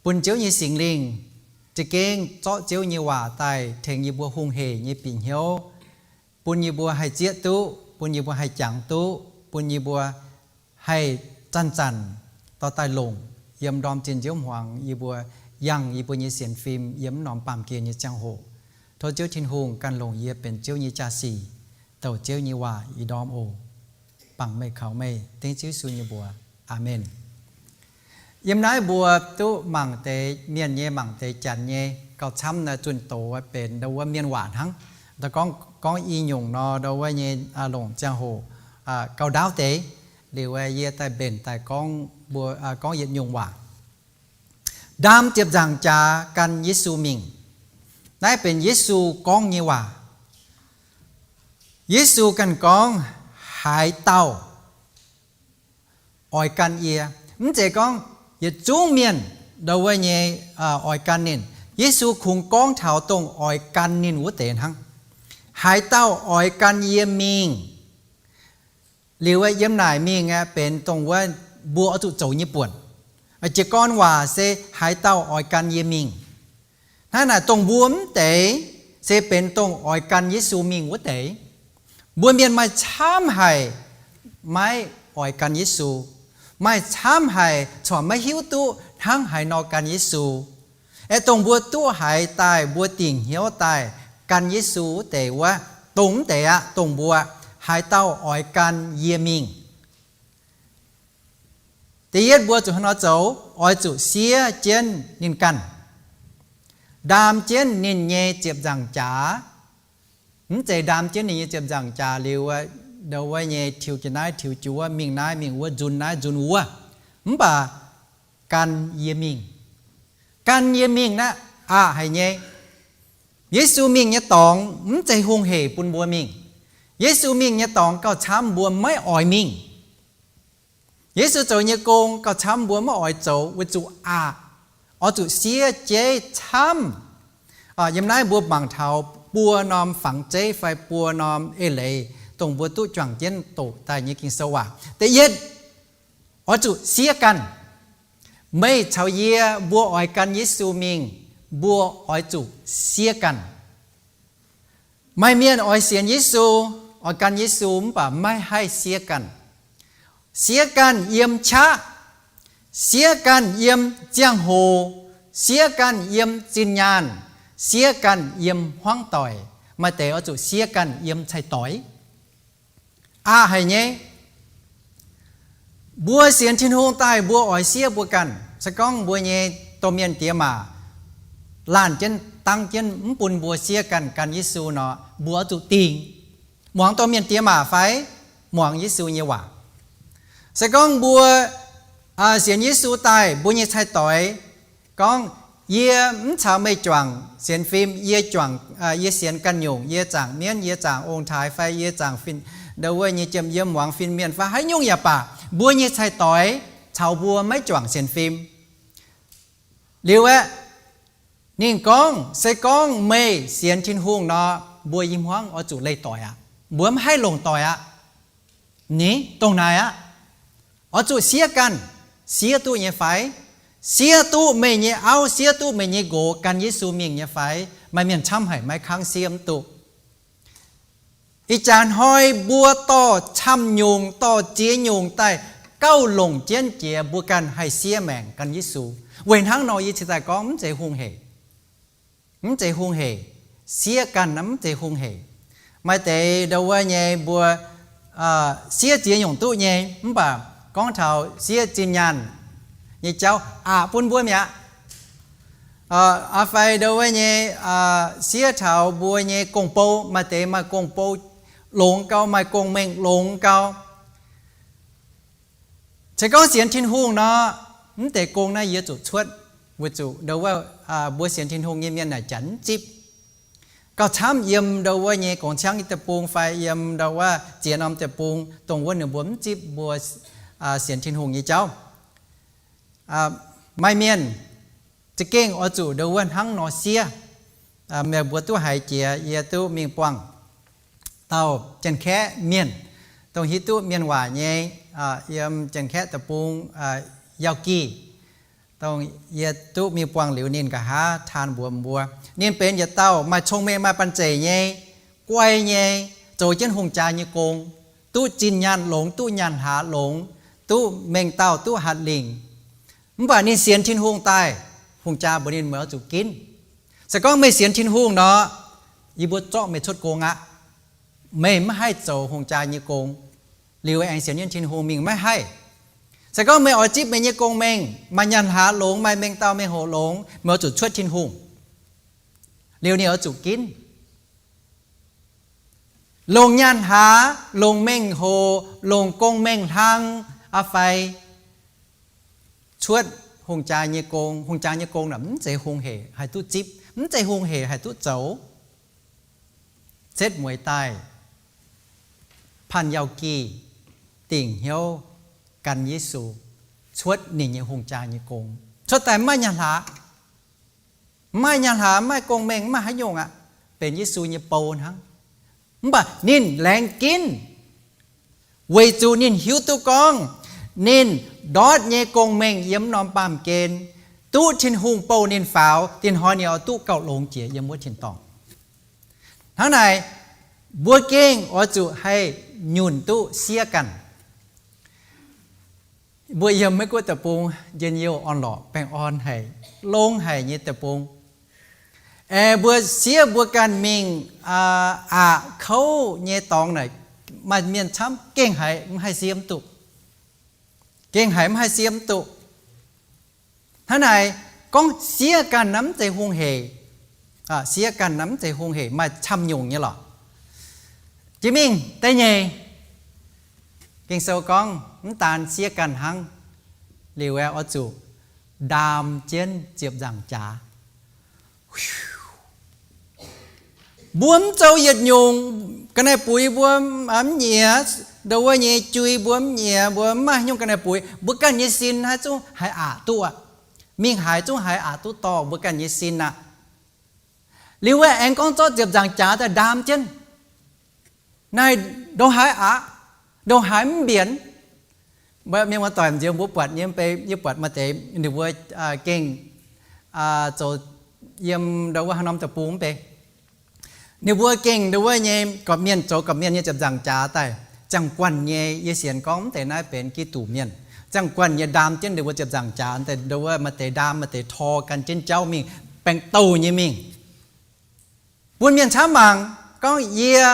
Bun Ziouv nyei Singx Lingh za'gengh zorqv Ziouv nyei waac daaih tengx yie mbuo hungh heic nyei bieqc hnyouv, bun yie mbuo haih zieqv duqv, bun yie mbuo haih jangx duqv, bun yie mbuo haih zanc-zanc dorh daaih longc yiem ndorm zinh nziouv hmuangx yie mbuo yangh yie mbuo nyei sienx fim yiem mv norm baamh gen nyei ziangh hoc. Tov Ziouv Tin-Hungh ganh longc yie benx Ziouv nyei jaa-sic douc Ziouv nyei waac ih ndorm oc. Bangc meih kaux meih, dengv Ziouv Yesu nyei mbuox. Aamen. Yiem naaiv mbuo duqv mangc deix mienh nyei, mangc deix janx nyei, gauh camv naaiv zunh doz benx ndau wuov mienh waac hnangv. Gorngv, gorngv i nyungc nor, ndau wuov nyei longc ziangh hoc gauh ndaauv deix. Liuz yie daaih mbenc daaih gorngv mbuo, gorngv yietc nyungc waac. Ndaam ziepc nzaangc jaax gan Yesu mingh. Naaiv benx Yesu gorngv nyei waac. Yesu ganh gorngv, haaix dauh oix gan yie. Mv zeiz gorngv yietc zungv mienh ndau wuov nyei oix gan ninh. Yesu kungx gorngv taux dongh oix gan ninh wuov deix hnangv. Haaix dauh oix gan yie mingh. Liuz yiem naaic mingh aeqv, benx dongh wuov mbuo oix zuqc zoux nyei buonc. Jiez gorn waac se haaix dauh oix gan yie mingh. Hnangv naaic dongh mbuo mv deix se benx dongh oix gan Yesu mingh wuov deix. Mbuo mienh maaih camv haic maiv oix gan Yesu. Maaih camv haic corc maiv hiuv duqv hnangv haaix nor gan Yesu. Aeqv, dongh mbuo duqv haiz daaih, mbuo dingc hnyouv daaih gan Yesu wuov deix wuov, dongh mv deix aqv, dongh mbuo, haaix dauh oix gan yie mingh. Da'yietv mbuo zuqc hnangv nor zoux, oix zuqc siev jienv ninh ganh, ndaam jienv ninh nyei ziepc nzaangc jaax. Mv zeiz ndaam jienv ninh nyei ziepc nzaangc jaax liuz, ndau wuov nyei tiux jienv naaiv tiux jienv wuov, mingh naaiv mingh wuov, nzunc naaiv nzunc wuov. Mv baac gan yie mingh. Gan yie mingh naaiv aqc haic nyei. Yesu mingh nyei dorngx mv zeiz hungh heic bun mbuo mingh. Yesu mingh nyei dorngx gauh camv mbuo maiv oix mingh. Yesu zoux nyei gong gauh camv mbuo maiv oix zoux weic zuqc aqc, oix zuqc siev jeiv camv. Yiem naaiv mbuo mangc taux buo norm fangx zeiv fai buo norm eix leiz dongh mbuo duqv juangc jienv doqc daaih nyei Ging-Sou waac. Da'yietv, oix zuqc siev ganh. Meih caux yie mbuo oix gan Yesu mingh, mbuo oix zuqc siev ganh. Maaih mienh oix sienx Yesu, oix gan Yesu mv baac maiv haih siev ganh. Siev ganh yiem qaqv, siev ganh yiem ziangh hoc, siev ganh yiem zinh nyaanh, siev ganh yiem hmuangv doic. Maaih deix oix zuqc siev ganh yiem cai-doix. Aqc haic nyei. Mbuo sienx Tin-Hungh daaih mbuo oix siev mbuo ganh. Se gorngv mbuo nyei domh mienh diex maac laanh jienv dangv jienv mv bun mbuo siev ganh gan Yesu nor, mbuo oix zuqc dingc. Muangx domh mienh diex maac fai muangx Yesu nyei waac? Se gorngv mbuo sienx Yesu daaih, mbuo nyei cai-doix gorngv, yie mv caux meih juangc sienx fim, yie juangc, yie sienx ganh nyungc, yie zaangc mienv, yie zaangc ong-taaix fai yie zaangc fin, ndau wuov nyei jiem yiem muangx fin-mienh fai haaix nyungc yaac baac, mbuo nyei cai-doix caux mbuo maiv juangc sienx fim. Liuz aeqv, ninh gorngv, se gorngv meih sienx Tin-Hungh nor, mbuo i hmuangv oix zuqc leih doic aqv. Mbuo mv haih longc doic aqv. Ni dongh naaic aqv. Oix zuqc siev ganh, siev duqv nyei fai? Siev duqv meih nyei auv, siev duqv meih nyei nqox gan Yesu mingh nyei fai? Maaih mienh camv haic maiv kangv siev mv duqv. Ih jaax hnoi mbuo dorh camv nyungc, dorh ziex nyungc daaih gauh longc jienv jiex mbuo ganh haih siev maengc gan Yesu. Weic hnangv nor yie cingx daaih gorngv mv zeiz hungh heic. Mv zeiz hungh heic. Siev ganh naaiv mv zeiz hungh heic. Maaih deix ndau wuov nyei mbuo siev ziex nyungc duqv nyei, mv baac gorngv taux siev zinh nyaanh nyei jauv aqc bun mbuo mi'aqv. Aa fai ndau wuov nyei siev taux mbuo nyei gong-bou, maaih deix maaih gong-bou longx gau, maaih gong-mengh longx gau. Se gorngv sienx Tin-Hungh nor, mv deix gong naaiv yie zuqc cuotv, weic zuqc ndau wuov mbuo sienx Tin-Hungh nyei mienh naaic janx mv zipv. Gauh camv yiem ndau wuov nyei gong-ciangv deic-bung fai yiem ndau wuov ziex norm deic-bung, dongh wuov ninh mbuo mv zipv mbuo sienx Tin-Hungh nyei jauv. Maaih mienh za'gengh oix zuqc ndau wuov hnangv nor siev. Meih mbuo duqv haiz jiex, yie duqv mingh buangh dauh Janx-Kaeqv mienh, dongh hiuv duqv mienh waac nyei, yiem Janx-Kaeqv deic-bung, Yauh Gih. Dongh yie duqv mingh buangh liuz ninh nqa'haav taan mbuox mbuo, ninh benx yietc dauh maaih cong-mengh maaih banh zeic nyei, guai nyei, zoux jienv hungh jaa nyei gong, duqv zinh nyaanh longx, duqv nyaanh hlaax longx, duqv mengh dauh, duqv hatc lingc. Mv baac ninh sienx Tin-Hungh daaih, hungh jaa mbuox ninh, meih oix zuqc ginv. Se gorngv meih sienx Tin-Hungh nor, yie mbuo zorqv meih cuotv gong aqv. Meih mv haih zoux hungh jaa nyei gong. Liuz aengx sienx jienv Tin-Hungh mingh maiv haih. Se gorngv meih oix zipv meih nyei gong-mengh, maaih nyaanh hlaax longx, maaih mengh dauh mengh hoc longx, meih oix zuqc cuotv Tin-Hungh. Liuz ninh oix zuqc ginv. Longc nyaanh hlaax, longc mengh hoc, longc gong-mengh hlang, aa fai cuotv hungh jaa nyei gong. Hungh jaa nyei gong naaic mv zeiz hungh heic haih duqv zipv, mv zeiz hungh heic haih duqv zoux. Setv mueiz daaih, Panh Yauh Gih dingc hnyouv gan Yesu, cuotv ninh nyei hungh jaa nyei gong. Cuotv daaih mv maaih nyaanh hlaax, mv maaih nyaanh hlaax, mv maaih gong-mengh, mv maaih haaix nyungc aqv, benx Yesu nyei bou hnangv. Mv baac ninh laengz ginv, weic zuqc ninh hiuv duqv gorngv ninh ndortv nyei gong-mengh yiem norm baamh gen, duqv Tin-Hungh bouh ninh faaux, dinh hnoi ninh oix duqv gauh longx jiex yiem wuov tin-dorngh. Hnangv naaic, mbuo gengh oix zuqc haih nyunc duqv siev ganh. Mbuo yiem Meiv Guoqv deic-bung njien-youh orn-lorqc, baengh orn haic, longx haic nyei deic-bung. Aengx mbuo siev mbuo ganh mingh aqc kouv nyei dorngx naaic, maaih mienh camv gengh haiz mv haih siev mv duqv. Gengh haiz mv haih siev mv duqv. Hnangv naaic, gorngv siev ganh naaiv mv zeiz hungh heic. Siev ganh naaiv mv zeiz hungh heic, maaih camv nyungc nyei lorqc. Jiex mingh da'nyeic, Ging-Sou gorngv mv daan siev ganh hnangv, liuz aeqv, oix zuqc ndaam jienv ziepc nzaangc jaax. Mbuo mv zoux yietc nyungc, ga'naaiv-buix mbuo mv nyiex, ndau wuov nyei jui mbuo mv nyiex, mbuo mv maaih haaix nyungc ga'naaiv-buix, mbuo ganh nyei sin haaix zungv haih aqc duqv aqv. Mingh haaix zungv haih aqc duqv dorh mbuo ganh nyei sin aqv. Liuz wuov aengx gorngv zorqv ziepc nzaangc jaax daaih ndaam jienv. Naaiv ndongc haaix aqv, ndongc haaix mv mbienc. Mienh muoz-doic, nziex mbuo buatc nyei mv bei, yie buatc maaih deix ninh mbuo gengh zoux yiem ndo wuov haaix norm deic-bung mv bei. Ninh mbuo gengh ndo wuov nyei gorqv-mienh, zoux gorqv-mienh nyei ziepc nzaangc jaax daaih. Ziangh guanh nyei, yie sienx gorngv mv deix naaiv benx Giduc mienh. Ziangh guanh nyei ndaam jienv ninh mbuo ziepc nzaangc jaax daaih, ndo wuov maaih deix ndaam, maaih deix tor gan jienv jauv mingh, baengh douh nyei mingh. Bun mienh camv mangc gorngv yie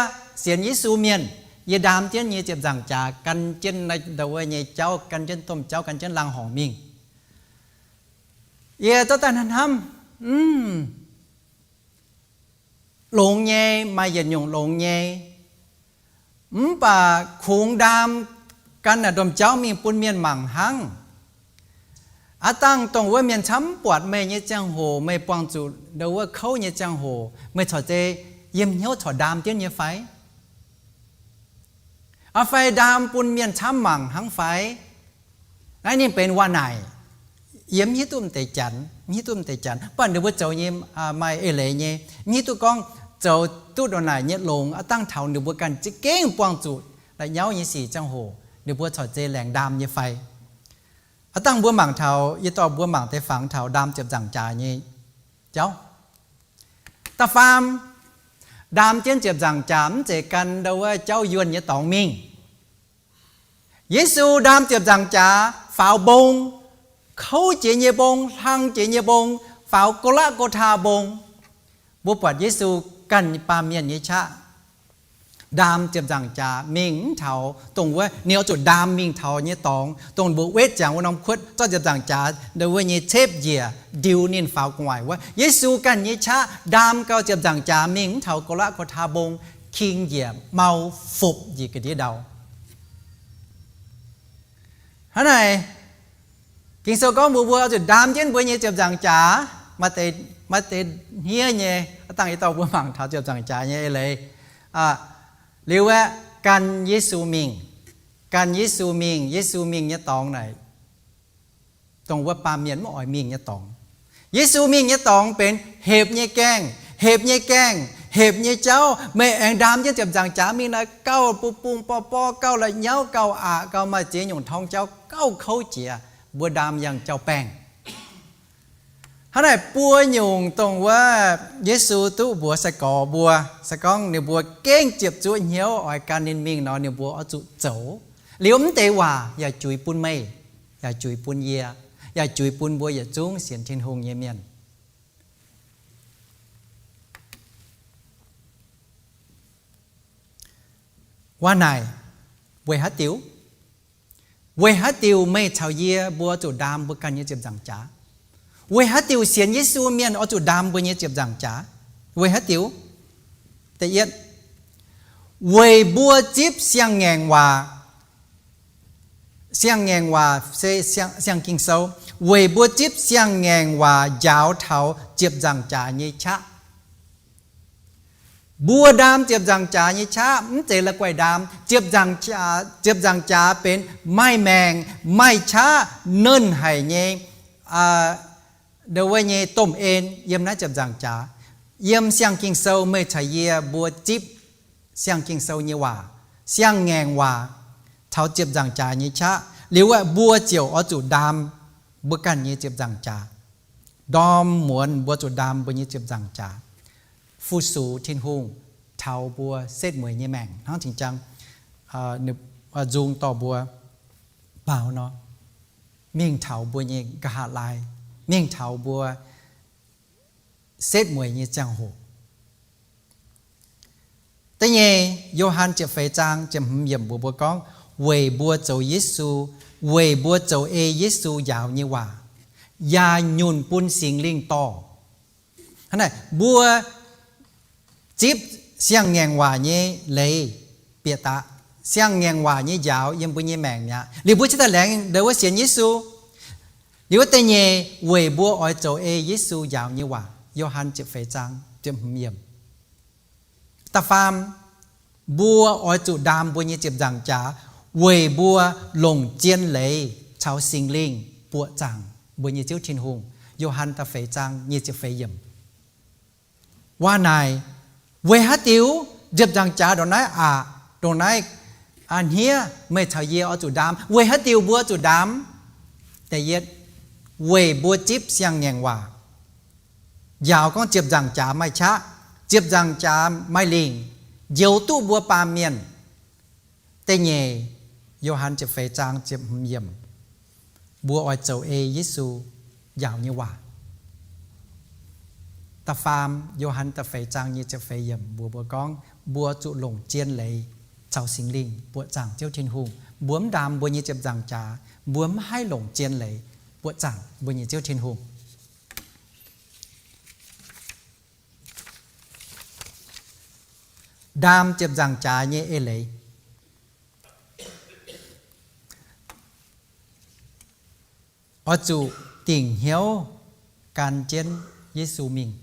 sienx Yesu mienh, yie ndaam jienv nyei ziepc nzaangc jaax gan jienv ndo wuov nyei jauv, gan jienv domh jauv, gan jienv laangh horngc mingh. Yie zorqv daaih hnamv, longx nyei, maaih yietc nyungc longx nyei. Mv baac kungx ndaam gan naaic domh jauv mingh bun mienh mangc hnangv. Aav dangh dongh wuov mienh camv mv buatc meih nyei ziangh hoc, meih buangh zuqc ndo wuov kouv nyei ziangh hoc, meih corc zei yiem hnyouv corc ndaam jienv nyei fai? Aa fai ndaam bun mienh camv mangc hnangv fai? Naaiv ninh benx waac-naaic. Yie mv hiuv duqv m'deix janx, mv hiuv duqv m'deix janx, mv baac ninh mbuo zoux nyei maaih eix leiz nyei. Mv hiuv duqv gorngv zoux duqv ndongc naaic nyei longx, aav dangh taux ninh mbuo ganh za'gengh buangh zuqc la'nyauv nyei sic ziangh hoc, ninh mbuo corc zei laengz ndaam nyei fai? Aav dangh mbuo mangc taux, yie dorh mbuo mangc deix fangx taux ndaam ziepc nzaangc jaax nyei jauv. Da'faam, ndaam jienv ziepc nzaangc jaax mv zeiz gan ndo wuov jauv yuonh nyei dorngx mingh. Yesu ndaam ziepc nzaangc jaax faaux mbong, kouv jiex nyei mbong, hlang jiex nyei mbong, faaux Go^laa^go^taa Mbong. Mbuo buatc Yesu ganh baamh mienh nyei qaqv ndaam ziepc nzaangc jaax mingh mv taux dongh wuov ninh oix zuqc ndaam mingh taux nyei dorngx, dongh mbuo wetv ziangx wuov norm kuotv zorqv ziepc nzaangc jaax ndo wuov nyei cepv njiec ndiux ninh faaux gu'nguaaic wuov. Yesu ganh nyei qaqv ndaam gau ziepc nzaangc jaax mingh mv taux Go^laa^go^taa Mbong, king njiec mau fopv njiec ga'ndiev ndau. Hnangv naaic, Ging-Sou gorngv mbuox mbuo oix zuqc ndaam jienv mbuo nyei ziepc nzaangc jaax. Maaih deix hniev nyei, aav dangh yie dorh mbuo mangc taux ziepc nzaangc jaax nyei eix leiz. Liuz aeqv, gan Yesu mingh, gan Yesu mingh, Yesu mingh nyei dorngx naaic, dongh wuov baamh mienh mv oix mingh nyei dorngx. Yesu mingh nyei dorngx benx hepc nyei gaengh, hepc nyei gaengh, hepc nyei jauv. Meih aengx ndaam jienv ziepc nzaangc jaax mingh naaic, gauh bung-bung borv-borv, gauh la'nyauv, gauh aqc, gauh maaih ziex nyungc torngv jauv, gauh kouv jiex. Mbuo ndaam yangh jauv-baengh. Hnangv naaic buo nyungc dongh wuov Yesu duqv mbuox sai-gorx mbuo, se gorngv ninh mbuo gengh ziepc zuoqv hnyouv oix gan ninh mingh nor, ninh mbuo oix zuqc zoux. Liuz mv deix waac yaac juix bun meih, yaac juix bun yie, yaac juix bun mbuo yietc zungv sienx Tin-Hungh nyei mienh. Waac naaic weic haaix diuc? Weic haaix diuc meih caux yie mbuo zuqc ndaam mbuo ganh nyei ziepc nzaangc jaax? Weic haaix diuc sienx Yesu mienh oix zuqc ndaam mbuo nyei ziepc nzaangc jaax? Weic haaix diuc? Da'yietv, weic mbuo zipv siang-ngaengc waac. Siang-ngaengc waac se siang, siang Ging-Sou. Weic mbuo zipv siang-ngaengc waac njaaux taux ziepc nzaangc jaax nyei qaqv. Mbuo ndaam ziepc nzaangc jaax nyei qaqv mv zeiz la'guaih ndaam. Ziepc nzaangc jaax, ziepc nzaangc jaax benx maaih maengc, maaih qaqv, nernh haic nyei, ndo wuov nyei domh en yiem naaiv ziepc nzaangc jaax. Yiem siang Ging-Sou meih caux yie mbuo zipv siang Ging-Sou nyei waac, siang-ngaengc waac, taux ziepc nzaangc jaax nyei qaqv. Liuz aeqv, mbuo ziouc oix zuqc ndaam mbuo ganh nyei ziepc nzaangc jaax. Ndorm muonz mbuo zuqc ndaam mbuo nyei ziepc nzaangc jaax, fu-sux Tin-Hungh taux mbuo setv mueiz nyei maengc hnangv cing-jang nzung dorh mbuo baaux nor, mingh taux mbuo nyei nqa'haav laai, mingh taux mbuo setv mueiz nyei ziangh hoc. Da'nyeic, Yo^han ziepc feix zaang ziepc hmz yiemc mbuox mbuo gorngv, weic mbuo zoux Yesu, weic mbuo zoux ei Yesu njaaux nyei waac, yaac nyunc bun Singx Lingh dorh. Hnangv naaic, mbuo zipv siang-ngaengc waac nyei leiz bieqc daaih, siang-ngaengc waac nyei njaaux yiem mbuo nyei maengc mi'aqv. Liuz mbuo cingx daaih laengz ndo wuov sienx Yesu. Liuz wuov da'nyeic, weic mbuo oix zoux ei Yesu njaaux nyei waac. Yo^han ziepc feix zaang ziepc hmz yiemc. Da'faam, mbuo oix zuqc ndaam mbuo nyei ziepc nzaangc jaax weic mbuo longc zien leiz caux Singx Lingh buoqc zaangc mbuo nyei Ziouv Tin-Hungh. Yo^han da'feix zaang nyic ziepc feix yiemc. Waac naaic, weic haaix diuc ziepc nzaangc jaax ndongc naaiv aqc? Dongh naaiv hniev meih caux yie oix zuqc ndaam. Weic haaix diuc mbuo zuqc ndaam? Da'yietv, weic mbuo zipv siang-ngaengc waac. Njaaux gorngv ziepc nzaangc jaax maaih qaqv, ziepc nzaangc jaax maaih lingc, njoux duqv mbuo baamh mienh. Da'nyeic, Yo^han ziepc feix zaang ziepc hmz yiemc, mbuo oix zoux ei Yesu njaaux nyei waac. Da'faam, Yo^han da'feix zaang nyei ziepc feix yiemc mbuox mbuo gorngv, mbuo zuqc longc zien leiz caux Singx Lingh buoqc zaangc Ziouv Tin-Hungh. Mbuo mv ndaam mbuo nyei ziepc nzaangc jaax, mbuo mv haih longc zien leiz buoqc zaangc mbuo nyei Ziouv Tin-Hungh. Ndaam ziepc nzaangc jaax nyei eix leiz. Oix zuqc dingc hnyouv gan jienv Yesu mingh.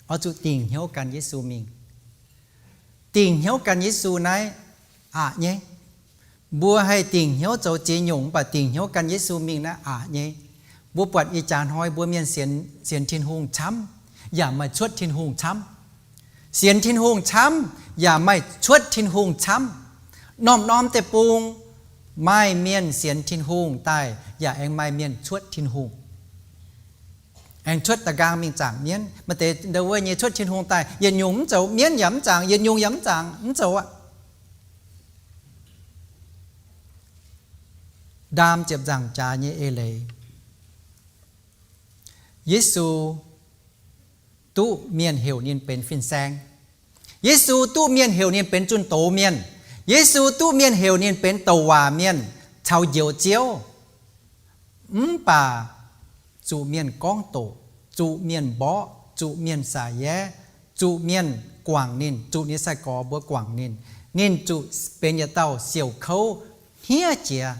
Oix zuqc dingc hnyouv gan Yesu mingh. Dingc hnyouv gan Yesu naaiv aqc nyei. Mbuo haih dingc hnyouv zoux ziex nyungc, mv baac dingc hnyouv gan Yesu mingh naaiv aqc nyei. Mbuo buatc ih jaax hnoi mbuo mienh sienx, sienx Tin-Hungh camv, yaac maaih cuotv Tin-Hungh camv. Sienx Tin-Hungh camv, yaac maaih cuotv Tin-Hungh camv. Norm-norm deic-bung maaih mienh sienx Tin-Hungh daaih, yaac aengx maaih mienh cuotv Tin-Hungh, aengx cuotv da'nqaang mingh zaangc mienv. Maaih deix ndau wuov nyei cuotv Tin-Hungh daaih, yietc nyungc mv zoux, mienv yaac mv zaangc, yietc nyungc yaac mv zaangc, mv zoux aqv. Ndaam ziepc nzaangc jaax nyei eix leiz. Yesu duqv mienh heuc ninh benx fin-saeng. Yesu duqv mienh heuc ninh benx zunh doz mienh. Yesu duqv mienh heuc ninh benx douc waac mienh caux Njoux Ziouv. Mv baac zuqc mienh gorngv doqc, zuqc mienh mborqv, zuqc mienh saax yaev, zuqc mienh guangc ninh, zuqc ninh nyei sai-gorx mbuo guangc ninh. Ninh zuqc benx yietc dauh siouc kouv hniev jiex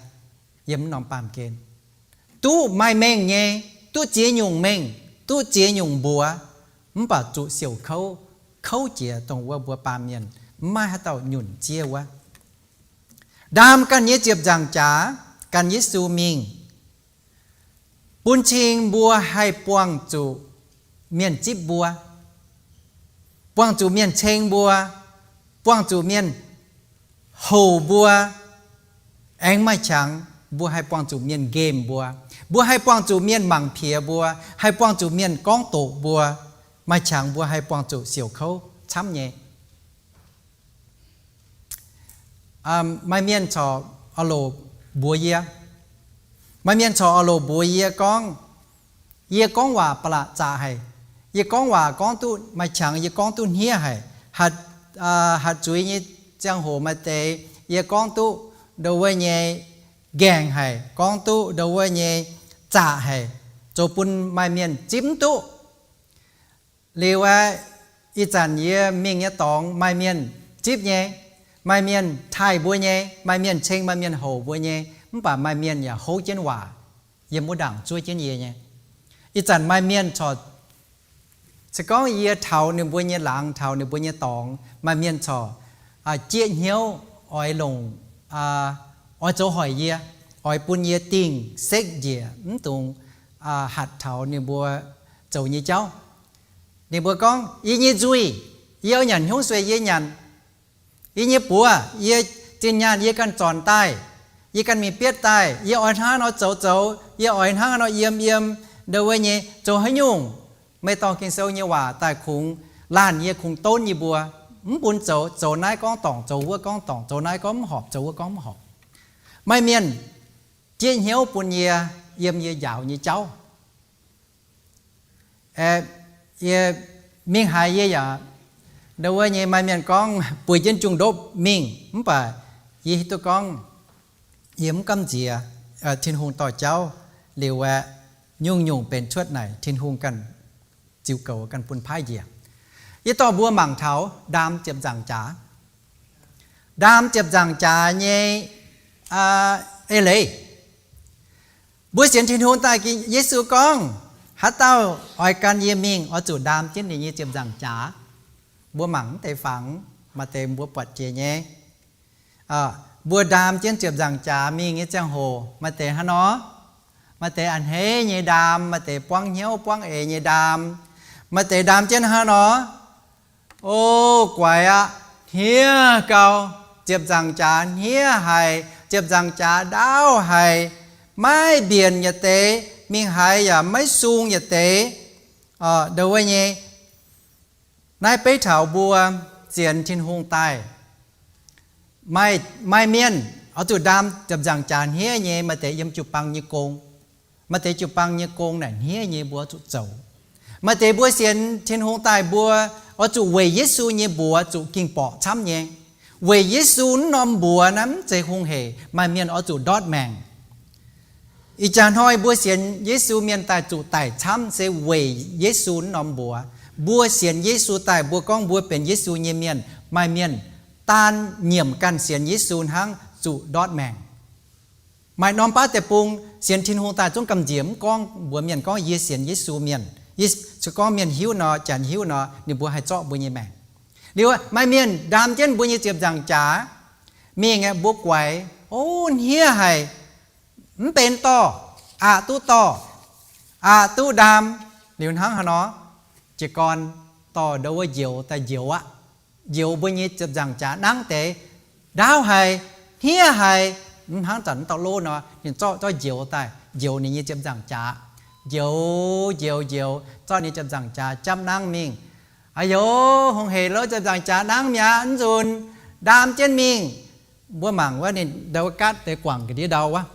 yiem mv norm baamh gen. Duqv maaih mengh nyei, duqv ziex nyungc mengh, duqv ziex nyungc mbuox, mv baac zuqc siouc kouv, kouv jiex dongh wuov mbuo baamh mienh mv maaih haaix dauh nyunc ziev wuov. Ndaam ganh nyei ziepc nzaangc jaax gan Yesu mingh, bun cing mbuo haih buangh zuqc mienh zipv mbuo, buangh zuqc mienh ceng mbuo, buangh zuqc mienh houc mbuo. Aengx maaih qangx mbuo haih buangh zuqc mienh nqemh mbuo, mbuo haih buangh zuqc mienh mangc piex mbuo, haih buangh zuqc mienh gorngv doqc mbuo. Maaih qangx mbuo haih buangh zuqc siouc kouv camv nyei. Maaih mienh corc oix loc mbuox yie, maaih mienh corc oix loc mbuox yie gorngv, yie gorngv waac ba'laqc zaqc haic. Yie gorngv waac gorngv duqv maaih qangx, yie gorngv duqv hniev haic. Hatc, hatc zuiz nyei ziangh hoc maaih deix yie gorngv duqv ndau wuov nyei nqaengc haic, gorngv duqv ndau wuov nyei zaqc haic, zoux bun maaih mienh zipv mv duqv. Liuz aeqv, ih zanc yie mingh nyei dorngx maaih mienh zipv nyei, maaih mienh taaih mbuo nyei, maaih mienh ceng, maaih mienh houc mbuo nyei, mv baac maaih mienh yaac houv jienv waac yiem wuov ndaangc zuov jienv yie nyei. Ih zanc maaih mienh corc, se gorngv yie taux ninh mbuo nyei laangz, taux ninh mbuo nyei dorngx, maaih mienh corc jieqv hnyouv oix longc, oix zoux hoic yie, oix bun yie dingh sekv njiec mv dungx hatc taux ninh mbuo zoux nyei jauv. Ninh mbuo gorngv, yie nyei nzuih, yie oix nyanc hnyouv sueih yie nyanc. Yie nyei buoz, yie zinh nyaanh yie ganh zornc daaih, yie ganh mingh bietv daaih. Yie oix hnangv nor zoux zoux, yie oix hnangv nor yiem yiem, ndau wuov nyei zoux haaix nyungc? Meih dorh Ging-Sou nyei waac daaih kungx laanh yie, kungx donv yie mbuo, mv bun zoux, zoux naaiv gorngv dorngc, zoux wuov gorngv dorngc, zoux naaiv gorngv mv horpc, zoux wuov gorngv mv horpc. Maaih mienh jieqv hnyouv bun yie yiem yie njaaux nyei jauv. Yie mingh haaix yie yaac, ndau wuov nyei maaih mienh gorngv bueix jienv jung-ndopv mingh, mv baac yie hiuv duqv gorngv yie mv gamh nziex Tin-Hungh dorh jauv. Liuz aeqv, nyungc-nyungc benx cuotv naaic Tin-Hungh ganh ziux goux, ganh bun paaiv njiec. Yie dorh mbuo mangc taux ndaam ziepc nzaangc jaax. Ndaam ziepc nzaangc jaax nyei eix leiz. Mbuo sienx Tin-Hungh daaih, Yesu gorngv, haaix dauh oix gan yie mingh, oix zuqc ndaam jienv ninh nyei ziepc nzaangc jaax. Mbuo mangc mv deix fangx, maaih deix mbuo buatc jiex nyei. Mbuo ndaam jienv ziepc nzaangc jaax mingh nyei ziangh hoc, maaih deix hnangv nor, maaih deix a'hneiv nyei ndaam, maaih deix buangv hnyouv buangv eix nyei ndaam, maaih deix ndaam jienv hnangv nor, o, guaix aqv, hniev gau. ziepc nzaangc jaax hniev haic, ziepc nzaangc jaax ndaauv haic, maiv mbienc yietc deix, mingh haaix yaac maiv sung yietc deix. Ndo wuov nyei, naaiv beiv taux mbuo sienx Tin-Hungh daaih, maaih mienh oix zuqc ndaam ziepc nzaangc jaax hniev nyei, maaih deix yiem jiu-baang nyei gong. Maaih deix jiu-baang nyei gong naaic hniev nyei, mbuo oix zuqc zoux. Maaih deix mbuo sienx Tin-Hungh daaih mbuo oix zuqc weic Yesu nyei mbuox zuqc ging-borqc camv nyei. Weic Yesu wuov norm mbuox naaiv mv zeiz hungh hec, maaih mienh oix zuqc ndortv maengc. Ih jaax hnoi mbuo sienx Yesu mienh daaih zuqc daic camv se weic Yesu wuov norm mbuox. Mbuo sienx Yesu daaih mbuo gorngv mbuo benx Yesu nyei mienh, maaih mienh daan nyiemc ganh sienx Yesu hnangv zuqc ndortv maengc. Maaih norm baav deic-bung sienx Tin-Hungh daaih zungv gamh nziex mv gorngv mbuox mienh gorngv yie sienx Yesu mienh. Se gorngv mienh hiuv nor, janx hiuv nor, ninh mbuo haih zorqv mbuo nyei maengc. Liuz maaih mienh ndaam jienv mbuo nyei ziepc nzaangc jaax mingh aeqv, mbuo guaix, o, hniev haic, mv benx dorh, aqc duqv dorh, aqc duqv ndaam. Liuz hnangv haaix nor? Jiez gorn dorh ndo wuov njoux daaih njoux aqv. Njoux mbuo nyei ziepc nzaangc jaax nangv deix, ndaauv haic, hniev haic, mv hnangv zanc mv dauh lov nor, ninh zorqv, zorqv njoux daaih njoux ninh nyei ziepc nzaangc jaax. Njoux, njoux, njoux, zorqv ninh ziepc nzaangc jaax japv nangv mingh. Aa yoh, hungh hec lov, ziepc nzaangc jaax nangv mi'aqv, mv nzunc ndaam jienv mingh. Mbuo mangc wuov ninh ndo wuov gaatv deix guangc ga'ndiev ndau wuov.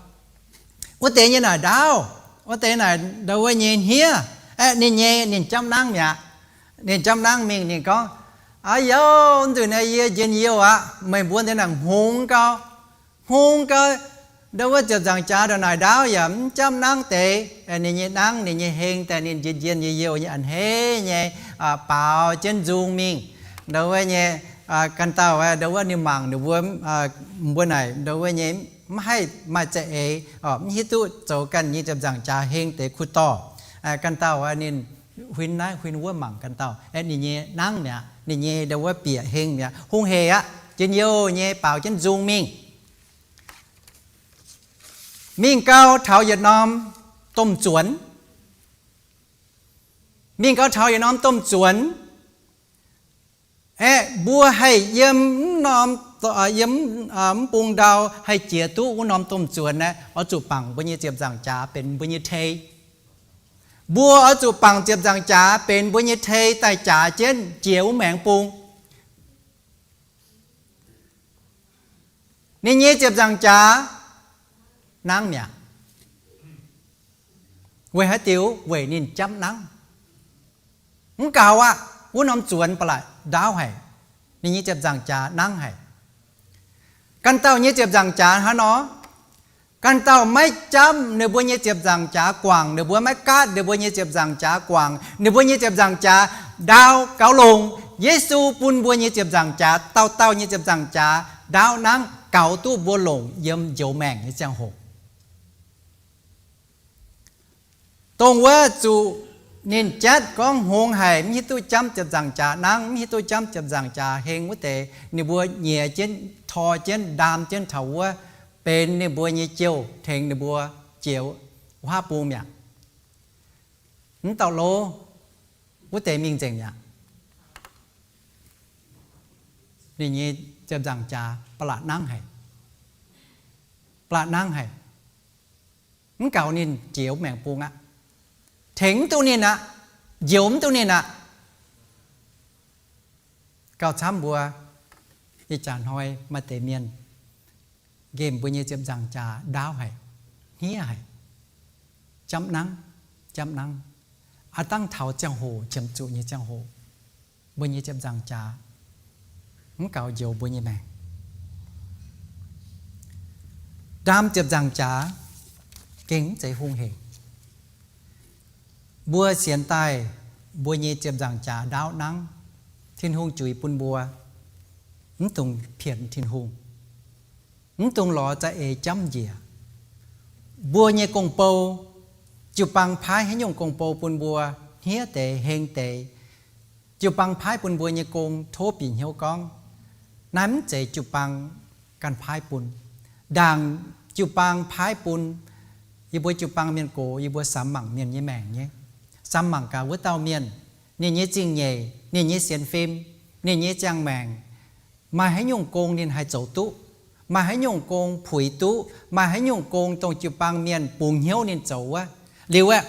Wuov deix nyei naaic ndaauv, wuov deix naaic ndo wuov nyei hniev. Aeqv, ninh nyei ninh japv nangv mi'aqv. Ninh japv nangv mingh ninh gorngv, aa yoh, mv nzunc naaiv yie njien-youh aqv. Meih mbuo deix naaic hngongx gau, hngongx gau. Ndo wuov ziepc nzaangc jaax ndongc naaic ndaauv yaac mv japv nangv deix. Ninh nyei nangv, ninh nyei heng daaih ninh njien-njien youh youh nyei a'hneiv nyei baaux jienv nzung mingh. Ndo wuov nyei, ganh dauh ndo wuov ninh mangc ninh mbuo, mbuo naaic ndo wuov nyei mv haih maaih za'eix, mv hiuv duqv zoux ganh nyei ziepc nzaangc jaax heng deix kuh dorh. Ganh dauh ninh huin naaiv huin wuov mangc ganh dauh, ninh nyei nangv mi'aqv, ninh nyei ndo wuov bieqc heng mi'aqv, hungh hec aqv, njien-youh nyei baaux jienv nzung mingh. Mingh gau taux yietc norm domh zuonx. Mingh gau taux yietc norm domh zuonx. Aeqv, mbuo haih yiem mv norm, yiem mv bung ndau haih jiex duqv wuov norm domh zuonx aeqv, oix zuqc bangc mbuo nyei ziepc nzaangc jaax benx mbuo nyei tei. Mbuo oix zuqc bangc ziepc nzaangc jaax benx mbuo nyei tei daaih jaax jienv jiex wuov maengx bung. Ninh nyei ziepc nzaangc jaax nangv mi'aqv. Weic haaix diuc? Weic ninh japv nangv. Mv gaux aqv, wuov norm zuonx ba'laqc ndaauv haic. Ninh nyei ziepc nzaangc jaax nangv haic. Ganh dauh nyei ziepc nzaangc jaax hnangv nor, ganh dauh maiv japv ninh mbuo nyei ziepc nzaangc jaax guangc, ninh mbuo maiv gaatv ninh mbuo nyei ziepc nzaangc jaax guangc, ninh mbuo nyei ziepc nzaangc jaax ndaauv gaux longc. Yesu bun mbuo nyei ziepc nzaangc jaax, dauh dauh nyei ziepc nzaangc jaax ndaauv nangv gaux duqv mbuo longc yiem njoux maengc nyei ziangh hoc. Dongh wuov zuqc ninh jatv gorngv hngongx haic, mv hiuv duqv jamv ziepc nzaangc jaax nangv, mv hiuv duqv jamv ziepc nzaangc jaax heng wuov deix, ninh mbuo nyiex jienv, tor jienv, ndaam jienv taux wuov, benx ninh mbuo nyei jouh tengx ninh mbuo jiex wuov bung mi'aqv. Mv dauh lov wuov deix mingh nzengc mi'aqv. Ninh nyei ziepc nzaangc jaax ba'laqc nangv haic. Ba'laqc nangv haic. Mv gaux ninh jiex wuov maengx bung aqv. Tengx mv duqv ninh aqv. Njoux mv duqv ninh aqv. Gauh camv mbuo ih jaax hnoi maaih deix mienh nqemh mbuo nyei ziepc nzaangc jaax ndaauv haic, hniev haic, jamv nangv, jamv nangv. Aav dangh taux ziangh hoc qiemx zuqc nyei ziangh hoc, mbuo nyei ziepc nzaangc jaax mv gaux njoux mbuo nyei maengc. Ndaam ziepc nzaangc jaax gengh mv zeiz hungh hec. Mbuo sienx daaih mbuo nyei ziepc nzaangc jaax ndaauv nangv, Tin-Hungh juix bun mbuo, mv dungx pienx Tin-Hungh. Mv dungx lorz za'eix jamv njiec. Mbuo nyei gong-bou, jiu-baang paaiv haaix nyungc gong-bou bun mbuo, hniev deix, heng deix, jiu-baang paaiv bun mbuo nyei gong, tov bieqc hnyouv gorngv, naaiv mv zeiz jiu-baang ganh paaiv bun. Ndaangc jiu-baang paaiv bun, yie mbuo jiu-baang mienh gox, yie mbuo samx mangc mienh nyei maengc nyei. Samx mangc gaax wuov dauh mienh, ninh nyei zingh nyeic, ninh nyei sienx fim, ninh nyei ziangh maengc, Maaih haaix nyungc gong ninh haih zoux duqv? Maaih haaix nyungc gong puix duqv? Maaih haaix nyungc gong dongh jiu-baang mienh bungx hnyouv ninh zoux wuov? Liuz aeqv,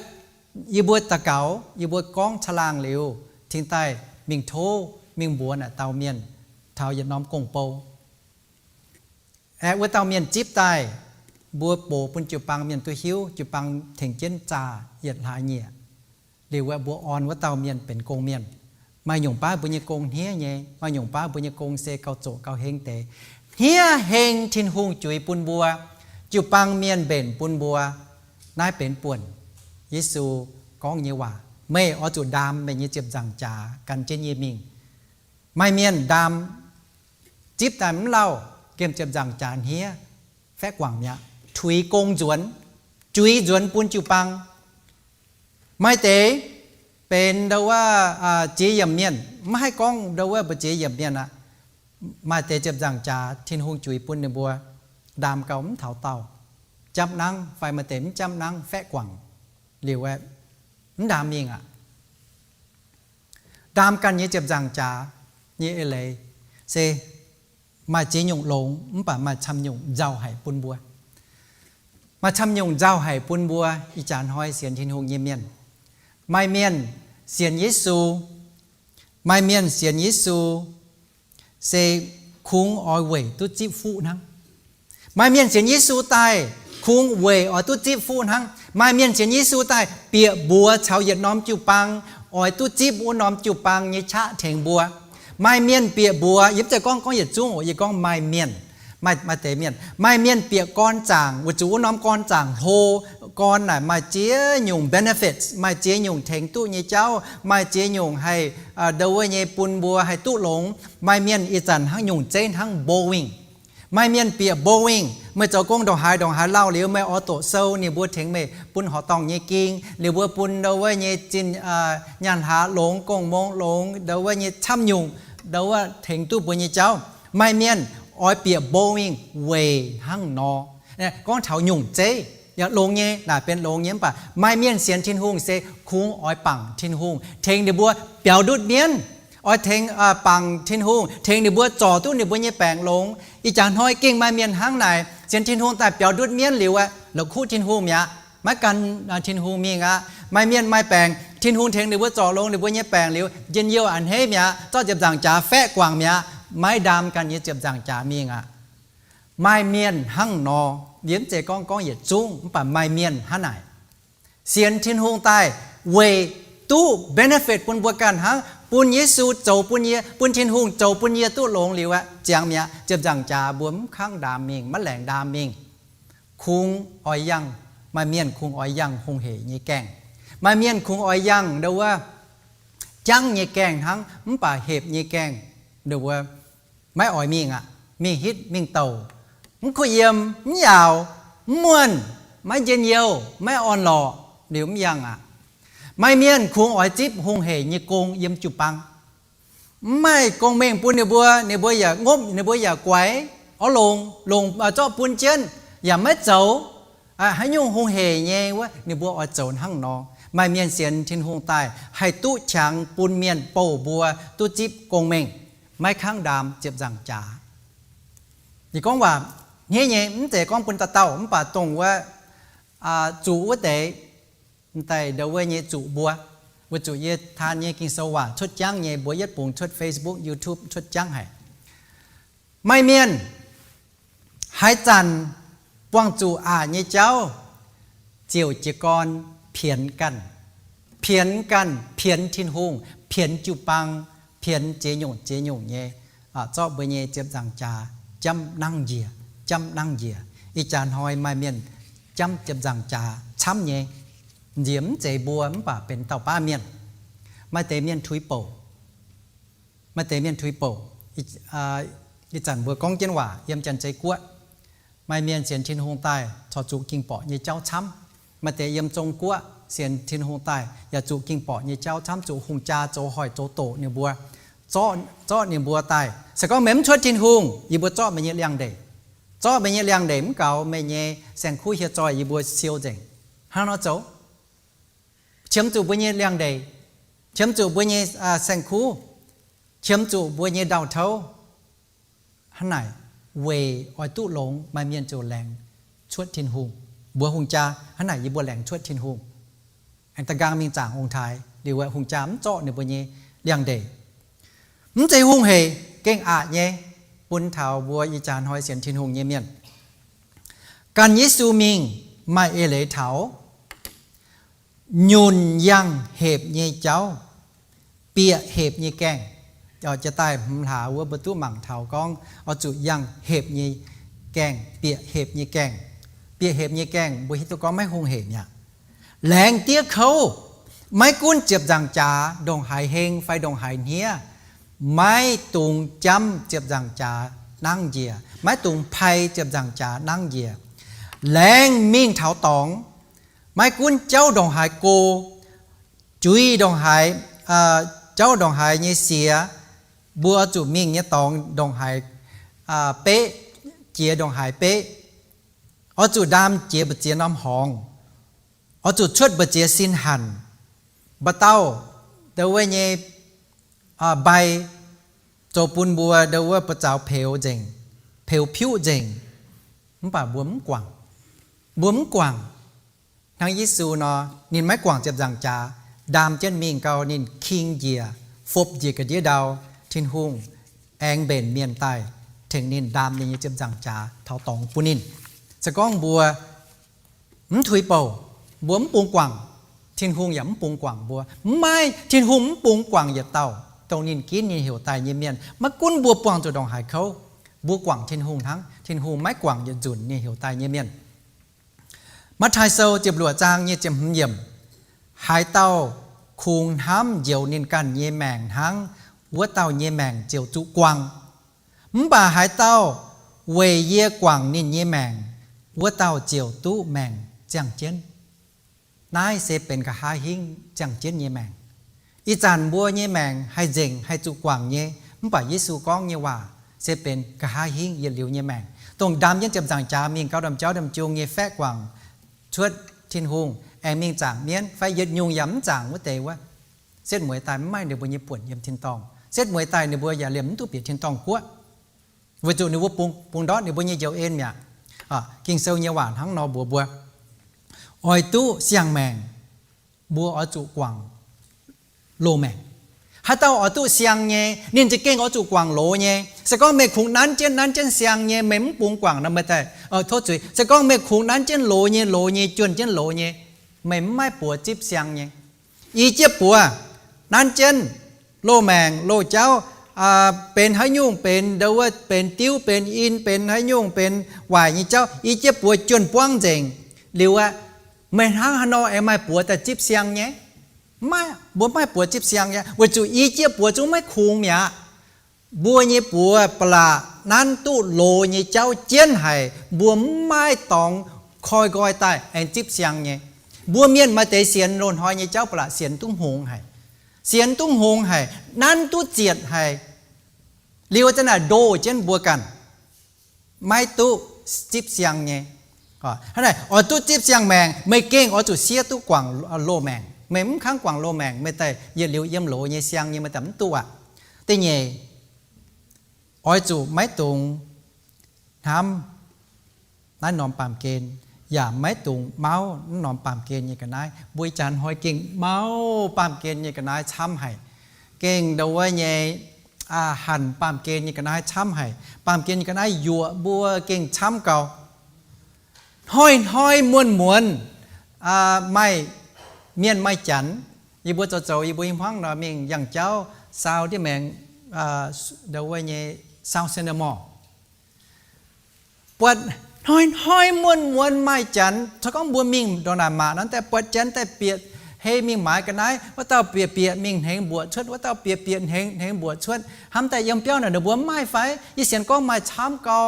yie mbuo daux gaux, yie mbuo gorngv caangh laangh liuz, cingx daaih mingh tov, mingh mbuox naaic dauh mienh taux yietc norm gong-bou. Aeqv, wuov dauh mienh zipv daaih, mbuo box bun jiu-baang mienh duqv hiuv, jiu-baang tengx jienv zaah yietc hlaax nyieqc. Liuz aeqv, mbuo orn wuov dauh mienh benx gong-mienh. Maaih nyungc baav mbuo nyei gong hniev nyei, maaih nyungc baav mbuo nyei gong se gauh zoqc gauh heng deix. Hniev heng Tin-Hungh juix bun mbuo, jiu-baang mienh mbenc bun mbuo. Naaiv benx buonc Yesu gorngv nyei waac, meih oix zuqc ndaam meih nyei ziepc nzaangc jaax gan jienv yie mingh. Maaih mienh ndaam zipv daaih mv lauh, gemh ziepc nzaangc jaax hniev, faeqv guangc mi'aqv, tuix gong nzuonx, juix nzuonx bun jiu-baang. Maaih deix benx ndau wuov ziex yiemc mienh, maiv haih gorngv ndau wuov mbu'ziex yiemc mienh aqv. Maaih deix ziepc nzaangc jaax Tin-Hungh juix bun ninh mbuo ndaam gau mv taux daauh, japv nangv, fai maaih deix mv japv nangv, faeqv guangc, liuz aeqv, mv ndaam mingh aqv. Ndaam ganh nyei ziepc nzaangc jaax nyei eix leiz se maaih ziex nyungc longx mv baac maaih camv nyungc nzauh haic bun mbuo. Maaih camv nyungc nzauh haic bun mbuo ih jaax hnoi sienx Tin-Hungh nyei mienh. Maaih mienh sienx Yesu, maaih mienh sienx Yesu se kungx oix weic duqv zipv fuqv hnangv. Maaih mienh sienx Yesu daaih kungx weic oix duqv zipv fuqv hnangv. Maaih mienh sienx Yesu daaih bieqc mbuox caux yietc norm jiu-baang oix duqv zipv wuov norm jiu-baang nyei qaqv tengx mbuo. Maaih mienh bieqc mbuox, yie mv zeiz gorngv, gorngv yietc zungv oc, yie gorngv maaih mienh, maaih, maaih deix mienh, maaih mienh bieqc gorn zaangc, weic zuqc wuov norm gorn zaangc hlo, gorn naaic maaih ziex nyungc benefits, maaih ziex nyungc tengx duqv nyei jauv, maaih ziex nyungc haih ndau wuov nyei bun mbuo haih duqv longx. Maaih mienh ih zanc hnangv nyungc zeiv hnangv Boeing. Maaih mienh bieqc Boeing, meih zoux gong ndongc haaix ndongc haaix lauh liuz, meih oix doqc sou, ninh mbuo tengx meih bun horqc dorngh nyei ging, ninh mbuo bun ndau wuov nyei zinh nyaanh hlaax longx, gong-mong longx, ndau wuov nyei camv nyungc, ndau wuov tengx duqv mbuo nyei jauv. Maaih mienh oix bieqc Boeing weic hnangv nor, gorngv taux nyungc zeiv, yaac longx nyei, naaic benx longx nyei. Mv baac maaih mienh sienx Tin-Hungh se kungx oix bangc Tin-Hungh tengx ninh mbuo biaux ndutv mienv, oix tengx, bangc Tin-Hungh tengx ninh mbuo zorc duqv ninh mbuo nyei baengc longx. Ih jaax hnoi gengh maaih mienh hnangv naaic, sienx Tin-Hungh daaih biaux ndutv mienv liuz aeqv, la'kuqv Tin-Hungh mi'aqv, maiv gan Tin-Hungh mingh aqv. Maaih mienh maaih baengc, Tin-Hungh tengx ninh mbuo zorc longx ninh mbuo nyei baengc liuz, njien-youh a'hneiv mi'aqv, zorqv ziepc nzaangc jaax faeqv guangc mi'aqv, maiv ndaam ganh nyei ziepc nzaangc jaax mingh aqv. Maaih mienh hnangv nor, yie mv zeiz gorngv, gorngv yietc zungv, mv baac maaih mienh hnangv naaic. Sienx Tin-Hungh daaih weic duqv benefit bun mbuo ganh hnangv, bun Yesu zoux bun yie, bun Tin-Hungh zoux bun yie duqv longx liuz aeqv, ziangx mi'aqv, ziepc nzaangc jaax mbuo mv kangv ndaam mingh, maiv laengz ndaam mingh. Kungx oix yangh, maaih mienh kungx oix yangh hungh hec nyei gaengh. Maaih mienh kungx oix yangh ndau wuov jangv nyei gaengh hnangv, mv baac hepc nyei gaengh ndau wuov maiv oix mingh aqv. Mingh hitv mingh douc, mv kuh yiem, mv yaauc, mv muonh, maiv njien-youh, maiv orn-lorqc, liuz mv yangh aqv. Maaih mienh kungx oix zipv hungh hec nyei gong yiem jiu-baang. Mv maaih gong-mengh bun ninh mbuo, ninh mbuo yaac ngopv, ninh mbuo yaac guaix, oix longc, longc, zorqv bun jienv, yaac maiv zoux. Haaix nyungc hungh hec nyei wuov, ninh mbuo oix zoux hnangv nor. Maaih mienh sienx Tin-Hungh daaih haih duqv qangx bun mienh bouh mbuo duqv zipv gong-mengh, maiv kangv ndaam ziepc nzaangc jaax. Yie gorngv waac hniev nyei, mv zeiz gorngv bun dauh dauh, mv baac dongh wuov zuqc wuov deix, daaih ndau wuov nyei zuqc mbuo, weic zuqc yie taan nyei Ging-Sou waac cuotv jangv nyei, mbuo yietv bungx cuotv Facebook, YouTube cuotv jangv haic. Maaih mienh haaix zanc buangh zuqc aqc nyei jauv, ziouc jiez gorn pienx ganh, pienx ganh, pienx Tin-Hungh, pienx jiu-baang, pienx ziex nyungc ziex nyungc nyei, zorqv mbuo nyei ziepc nzaangc jaax jamv nangv njiec, jamv nangv njiec. Ih jaax hnoi maaih mienh jamv ziepc nzaangc jaax camv nyei, nziex mv zeiz mbuo mv baac benx dauh baav mienh. Maaih deix mienh tuix bouc, maaih deix mienh tuix bouc. Ih zanc mbuo gorngv jienv waac yiem Janx-Zei Guoqv, maaih mienh sienx Tin-Hungh daaih corc zuqc ging-borqc nyei jauv camv. Maaih deix yiem Zong Guoqv sienx Tin-Hungh daaih yaac zuqc ging-borqc nyei jauv camv, zuqc hungh jaa zoux hoic zoux doqc ninh mbuo, zorqv ninh mbuo daaih. Se gorngv meih mv cuotv Tin-Hungh, yie mbuo zorqv meih nyei liangx-ndeic. Zorqv meih nyei liangx-ndeic mv gaux, meih nyei saeng-kuv hieh zoih yie mbuo siou nzengc. Hnangv nor zoux, qiemx zuqc mbuo nyei liangx-ndeic, qiemx zuqc mbuo nyei saeng-kuv, qiemx zuqc mbuo nyei ndau-touv. hnangv naaic weic oix duqv longx, maaih mienh ziouc laengz cuotv Tin-Hungh. Mbuox hungh jaa, hnangv naaic yie mbuo laengz cuotv Tin-Hungh. Aengx da'nqaang mingh zaangc ong-taaix liuz, hungh jaa mv zorqv ninh mbuo nyei liangx-ndeic. Mv zeiz hungh hec, gengh aqc nyei, bun taux mbuo ih jaax hnoi sienx Tin-Hungh nyei mienh. Ganh Yesu mingh maaih eix leiz taux nyunc yangh hepc nyei jauv, bieqc hepc nyei gaengh. Jiex daaih hmz hlaax wuov mbuo duqv mangc taux gorngv oix zuqc yangh hepc nyei gaengh, bieqc hepc nyei gaengh. Bieqc hepc nyei gaengh mbuo hiuv duqv gorngv maiv hungh hec mi'aqv. Laengz diev kouv, maiv gunv ziepc nzaangc jaax ndongc haaix heng fai ndongc haaix hniev, maiv dungx jamv ziepc nzaangc jaax nangv njiec, maiv dungx pai ziepc nzaangc jaax nangv njiec. Laengz mingh taux dorngx, maiv gunv jauv ndongc haaix go, juiz ndongc haaix, jauv ndongc haaix nyei siex, mbuo oix zuqc mingh nyei dorngx ndongc haaix beqv, jiex ndongc haaix beqv, oix zuqc ndaam jiex mbu'ziex norm horngz, oix zuqc cuotv mbu'ziex sin hanc, mba'dauh ndau wuov nyei mbai zoux bun mbuo ndau wuov buoz-zaux peux nzengc, peux piuv nzengc. Mv baac mbuo mv guangc. Mbuo mv guangc. Hnangv Yesu nor, ninh maiv guangc ziepc nzaangc jaax, ndaam jienv mingh gau, ninh king njiec, fopv njiec ga'ndiev ndau. Tin-Hungh aengx mbenc mienh daaih tengx ninh ndaam ninh nyei ziepc nzaangc jaax taux dorngx bun ninh. Se gorngv mbuo mv tuix bouc, mbuo mv bungx guangc, Tin-Hungh yaac mv bungx guangc mbuo. Mv maaih, Tin-Hungh mv bungx guangc yietc dauh dongh ninh ginv ninh heuc daaih nyei mienh. Maiv gunv mbuo buangh zuqc ndongc haaix kouv, mbuo guangc Tin-Hungh hnangv. Tin-Hungh maiv guangc yietc nzunc ninh heuc daaih nyei mienh. Matv^taai Sou ziepc luoqc zaang nyei ziepc hmz yiemc, haaix dauh kungx hnamv njoux ninh ganh nyei maengc hnangv, wuov dauh nyei maengc ziouc zuqc guangc. Mv baac haaix dauh weic yie guangc ninh nyei maengc, wuov dauh ziouc duqv maengc ziangh jienv. Naaiv se benx nqa'haav hingv ziangh jienv nyei maengc. Ih zanc mbuo nyei maengc haih nzengc, haih zuqc guangc nyei, mv baac Yesu gorngv nyei waac se benx nqa'haav hingv yietc liuz nyei maengc. Dongh ndaam jienv ziepc nzaangc jaax mingh gau, ndaam jauv ndaam jung nyei faeqv guangc cuotv Tin-Hungh, aengx mingh zaangc mienv fai yietc nyungc yaac mv zaangc wuov deix wuov, setv mueiz daaih mv maaih ninh mbuo nyei buonc yiem tin-dorngh. Setv mueiz daaih ninh mbuo yaac liemh mv duqv bieqc tin-dorngh guoqv. Weic zuqc ninh mbuo bungx, bungx ndortv ninh mbuo nyei njoux en mi'aqv. Ging-Sou nyei waac hnangv nor mbuox mbuo, oix duqv siang-maengc, mbuo oix zuqc guangc loz-maengc. Haaix dauh oix duqv siang nyei, ninh za'gengh oix zuqc guangc loz nyei. Se gorngv meih kungx nanv jienv, nanv jienv siang nyei, meih mv bungx guangc nor, meih daaih, tov zuiz, se gorngv meih kungx nanv jienv loz nyei, loz nyei, juonh jienv loz nyei, meih mv maaih buoz zipv siang nyei. I jiepv buoz nanv jienv loz-maengc loz-jauv, benx haaix nyungc, benx ndau wuov, benx diuv, benx in, benx haaix nyungc, benx waaic nyei jauv, i jiepv buoz juonh buangv nzengc liuz aqv, meih hnangv haaix nor aengx maaih buoz daaih zipv siang nyei? Maiv, mbuo maiv maaih buoz zipv siang nyei, weic zuqc i jiepv buoz zungv maiv kungx mi'aqv. Mbuo nyei buoz ba'laqc nanv duqv loz nyei jauv jienv haic, mbuo mv maaih dorngx koi nqoi daaih aengx zipv siang nyei. Mbuo mienh maaih deix sienx loz-hnoi nyei jauv ba'laqc sienx duqv hngongx haic, sienx duqv hngongx haic, nanv duqv zietc haic, liuz zanc naaic ndoh jienv mbuo ganh maiv duqv zipv siang nyei. Hnangv naaic, oix duqv zipv siang-maengc, meih gengh oix zuqc siev duqv guangc loz-maengc. Meih mv kangv guangc loz-maengc, meih daaih yietc liuz yiem loz nyei siang nyei, meih daaih mv duqv aqv. Da'nyeic, oix zuqc maiv dungx hnamv naaiv norm baamh gen, yaac maiv dungx mauv naaiv norm baamh gen nyei ga'naaiv. Mbuo ih jaax hnoi gengh mauv baamh gen nyei ga'naaiv camv haic. Gengh ndau wuov nyei, hanc baamh gen nyei ga'naaiv camv haic. Baamh gen nyei ga'naaiv yuoqc mbuo gengh camv gau. Hnoi-hnoi muonz-muonz maaih mienh maaih janx. Yie mbuo zoux zoux yie mbuo hmuangv nor mingh yangh jauv saau ndiev maengx, ndau wuov nyei saau cinnamon. Buatc hnoi-hnoi muonz-muonz maaih janx, se gorngv mbuo mingh ndongc naaic maac nor, daaih buatc janx daaih bieqc hei mingh maaiz ga'naaiv, wuov dauh bieqc bieqc mingh hnengx mbuoqc cuotv, wuov dauh bieqc bieqc hnengx, hnengx mbuoqc cuotv. Hnamv daaih yiem biauv naaic ninh mbuo mv maaih fai? Yie sienx gorngv maaih camv gau.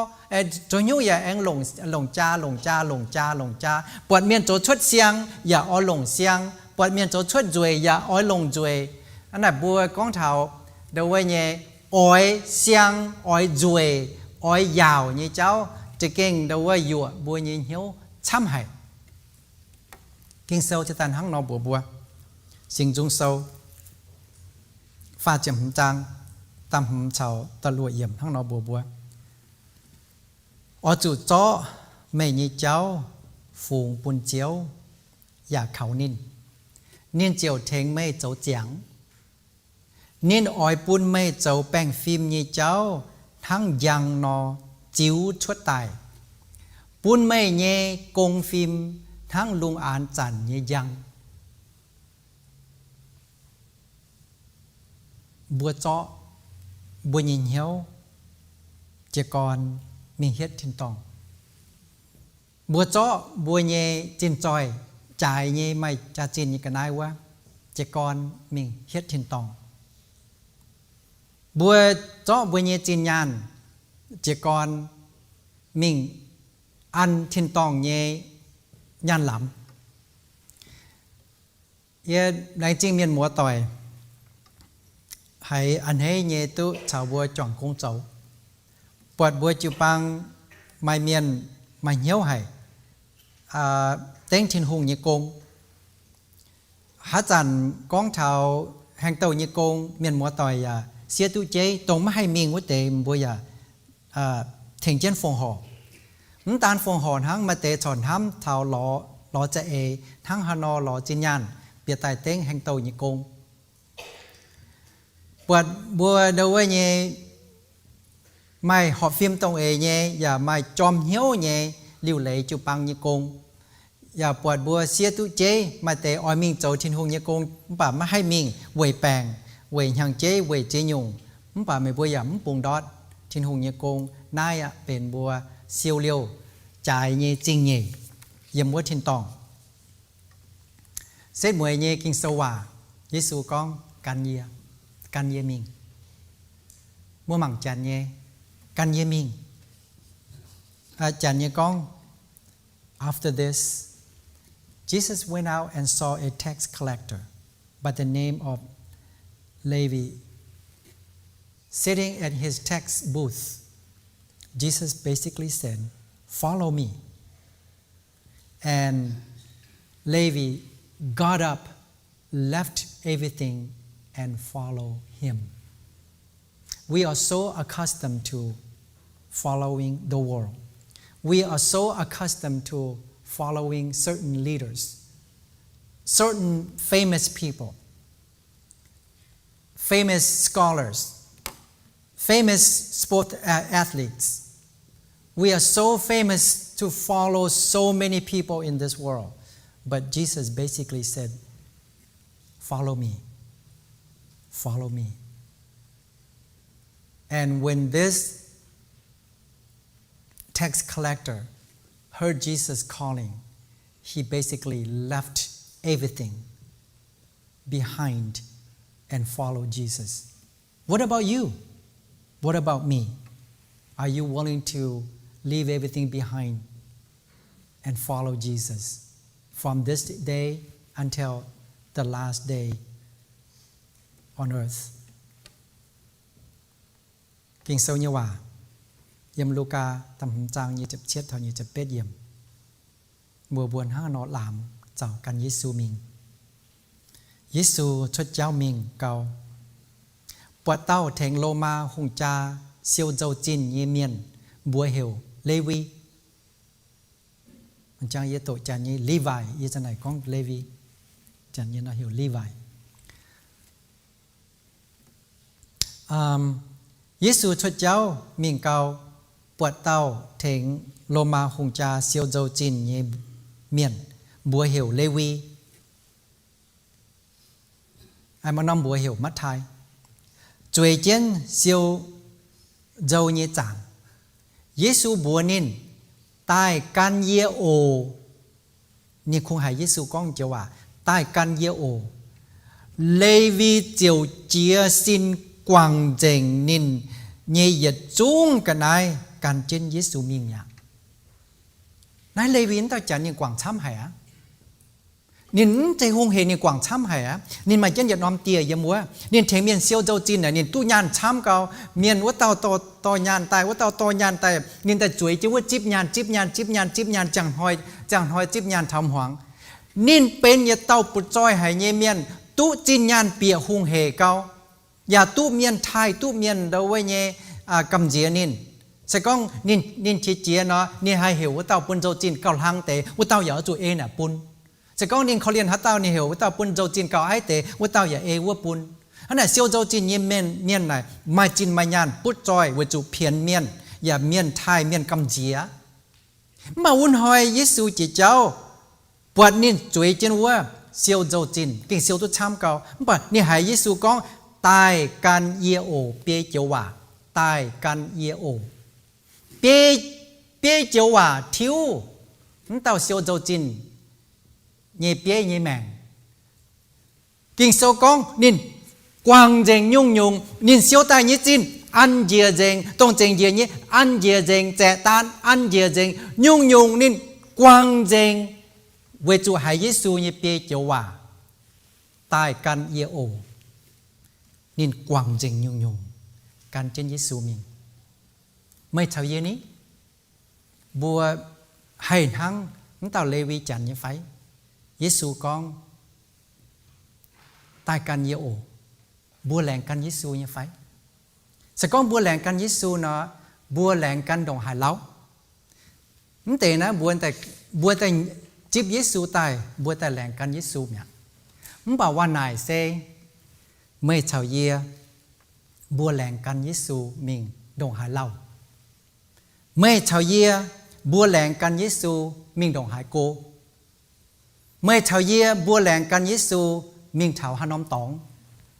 Zoux haaix nyungc yaac aengx longc, longc jaa, longc jaa, longc jaa, longc jaa. Buatc mienh zoux cuotv siang yaac oix longc siang. Buatc mienh zoux cuotv nzueic yaac oix longc nzueic. Hnangv naaic mbuo gorngv taux ndau wuov nyei oix siang, oix nzueic, oix yaauc nyei jauv za'gengh ndau wuov yuoqc mbuo nyei hnyouv camv haic. Ging-Sou ziouc daaih hnangv nor mbuox mbuo. Singx Nzung Sou faah ziepc hmz zaang, da'hmz caux da'luoqc yiemc hnangv nor mbuox mbuo, Oix zuqc zorqv meih nyei jauv fungx bun Ziouv yaac kaux ninh. Ninh ziouc tengx meih zoux ziangx. Ninh oix bun meih zoux baengh fim nyei jauv hnangv njang nor ziux cuotv daaih, bun meih nyei gong fim hnangv lungh aanx zanc nyei njang. Mbuo zorqv mbuo nyei hnyouv jiez gorn mingh hietv tin-dorngh. Mbuo zorqv mbuo nyei zinh zoih, jaaix nyei, maaih jaax-zinh nyei ga'naaiv wuov, jiez gorn mingh hietv tin-dorngh. Mbuo zorqv mbuo nyei zinh nyaanh jiez gorn mingh an tin-dorngh nyei nyaanh lamz. Yie laengz zingh mienh muoz-doic haiz a'hneiv nyei duqv caux mbuo juangc gong zoux, buatc mbuo jiu-baang maaih mienh maaih hnyouv haic dengv Tin-Hungh nyei gong. Haaix zanc gorngv taux haengh douh nyei gong, mienh muoz-doic yaac siev duqv jeiv. Dongh maiv haih mingh wuov deix, mbuo yaac tengx jienv fongc horc. Mv daan fongc horc hnangv, maaih deix corc hnamv taux lorz, lorz za'eix hnangv haaix nor lorz zinh nyaanh bieqc daaih dengv haengh douh nyei gong. Buatc mbuo ndo wuov nyei maaih horpc fim dongh eix nyei, yaac maaih jorm hnyouv nyei liuc leiz jiu-baang nyei gong. Yaac buatc mbuo siev duqv jeiv, maaih deix oix mingh zoux Tin-Hungh nyei gong mv baac maiv haih mingh weic baengc, weic hnyangx-jeiv, weic ziex nyungc. Mv baac meih mbuo yaac mv bungx ndortv Tin-Hungh nyei gong. Naaiv aqv benx mbuo siou liouh jaaix nyei zingh nyeic yiem wuov tin-dorngh. Setv mueiz nyei Ging-Sou waac, Yesu gorngv, Gan yie, gan yie mingh. Mbuo mangc janx nyei, Gan yie mingh. Janx nyei gorngv, After this, Jesus went out and saw a tax collector by the name of Levi sitting at his tax booth. Jesus basically said, Follow me. And Levi got up, left everything, and followed him. We are so accustomed to following the world. We are so accustomed to following certain leaders, certain famous people, famous scholars, famous sport a-, athletes. We are so famous to follow so many people in this world. But Jesus basically said, Follow me. Follow me. And when this tax collector heard Jesus calling, he basically left everything behind and followed Jesus. What about you? What about me? Are you willing to leave everything behind and follow Jesus from this day until the last day on earth? Ging-Sou nyei waac yiem Lugaa da'hmz zaang nyic ziepc cietv taux nyic ziepc betv yiemc, mbuox mbuo hnangv nor laamz zaux gan Yesu mingh. Yesu cuotv jauv mingh gau, buatc dauh tengx Lomaa hungh jaa siou nzou-zinh nyei mienh, mbuox heuc Lewi. Jang yie doqc janx nyei Levi, yie zanc naaic gorngv Lewi, janx nyei nor heuc Levi. Yesu cuotv jauv mingh gau, buatc dauh tengx Lomaa hungh jaa siou nzou-zinh nyei mienh, mbuox heuc Lewi, maaih norm mbuox heuc Matv^taai, zueiz jienv siou nzou nyei zaangc. Yesu mbuox ninh, Daaih gan yie oc. Ninh kungx haiz Yesu gorngv joux waac, Daaih gan yie oc. Lewi ziouc jiez sin guangc nzengc ninh nyei yietc zungv ga'naaiv gan jienv Yesu mingh mi'aqv. Naaiv Lewi wuov dauh janx ninh guangc camv haic aqv. Ninh mv zeiz hungh hec, ninh guangc camv haic aqv. Ninh maaih jienv yietc norm dieh yiem wuov. Ninh tengx mienh siou nzou-zinh naaic, ninh duqv nyaanh camv gau. Mienh wuov dauh dorh nyaanh daaih, wuov dauh dorh nyaanh daaih, ninh daaih zueiz jienv wuov zipv nyaanh, zipv nyaanh, zipv nyaanh, zipv nyaanh, ziangh hnoi, ziangh hnoi zipv nyaanh taux hmuangx. Ninh benx yietc dauh butv-zoih haic nyei mienh, duqv zinh nyaanh bieqc hungh hec gau, yaac duqv mienh taaih, duqv mienh ndo wuov nyei gamh nziex ninh. Se gorngv ninh, ninh qiex jiez nor, ninh haih heuc wuov dauh bun nzou-zinh gauh hlang deix, wuov dauh yaac oix zuqc ei naaic bun. Se gorngv ninh korv-lienh haaix dauh, ninh heuc wuov dauh bun nzou-zinh gauh aiv deix, wuov dauh yaac ei wuov bun. Hnangv naaic siou nzou-zinh nyei mienh, mienh naaic maaih zinh maaih nyaanh butv zoih weic zuqc pienx mienh, yaac mienh taaih mienh gamh nziex. Mv baac wuov hnoi Yesu jiex jauv buatc ninh zueiz jienv wuov siou nzou-zinh, gengh siou duqv camv gau. Mv baac ninh haiz Yesu gorngv, Daaih gan yie oc, biei joux waac, daaih gan yie oc. Biei, biei joux waac tiuv mv dauh siou nzou-zinh nyei bieiv nyei maengc. Ging-Sou gorngv ninh guangc nzengc nyungc-nyungc ninh siou daaih nyei zinh, an njiec nzengc, dongh zengc njiec nyei an njiec nzengc, zaeqv daan an njiec nzengc, nyungc-nyungc ninh guangc nzengc, weic zuqc haiz Yesu nyei biei joux waac, Daaih gan yie oc. Ninh guangc nzengc nyungc-nyungc, gan jienv Yesu mingh. Meih caux yie ni? Mbuo haih hnangv mv dauh Lewi Janx nyei fai? Yesu gorngv, Daaih gan yie oc. Mbuo laengz gan Yesu nyei fai? Se gorngv mbuo laengz gan Yesu nor, mbuo laengz gan ndongc haaix lauh? Mv deix naaiv mbuo, mbuo daaih zipv Yesu daaih, mbuo daaih laengz gan Yesu mi'aqv. Mv baac waac naaic se meih caux yie, mbuo laengz gan Yesu mingh ndongc haaix lauh? Meih caux yie, mbuo laengz gan Yesu mingh ndongc haaix go? Meih caux yie mbuo laengz gan Yesu mingh taux haaix norm dorngx,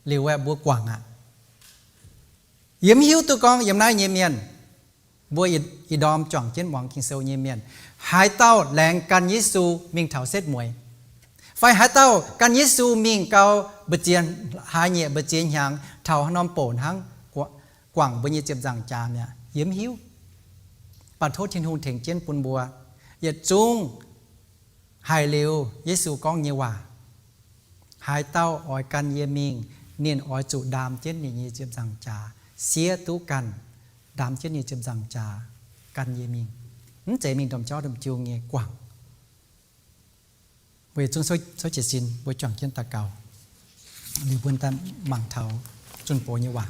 liuz aeqv, mbuo guangc aqv. Yie mv hiuv duqv gorngv yiem naaiv nyei mienh, mbuo ih ndorm juangc jienv muangx Ging-Sou nyei mienh, haaix dauh laengz gan Yesu mingh taux setv mueiz, fai haaix dauh gan Yesu mingh gau mbu'ziex hlaax nyieqc mbu'ziex hnyangx taux haaix norm bouc hnangv, guangc mbuo nyei ziepc nzaangc jaax mi'aqv, yie mv hiuv. Mv baac tov Tin-Hungh tengx jienv bun mbuo yietc zungv haiz liuz Yesu gorngv nyei waac, Haaix dauh oix gan yie mingh, ninh oix zuqc ndaam jienv ninh nyei ziepc nzaangc jaax, siev duqv ganh, ndaam jienv ninh nyei ziepc nzaangc jaax gan yie mingh. Mv zeiz mingh domh jauv domh jiu nyei guangc. Weic zuqc souv jiez sin, mbuo juangc jienv daux gaux, liuz mbuo daaih mangc taux zunh box nyei waac.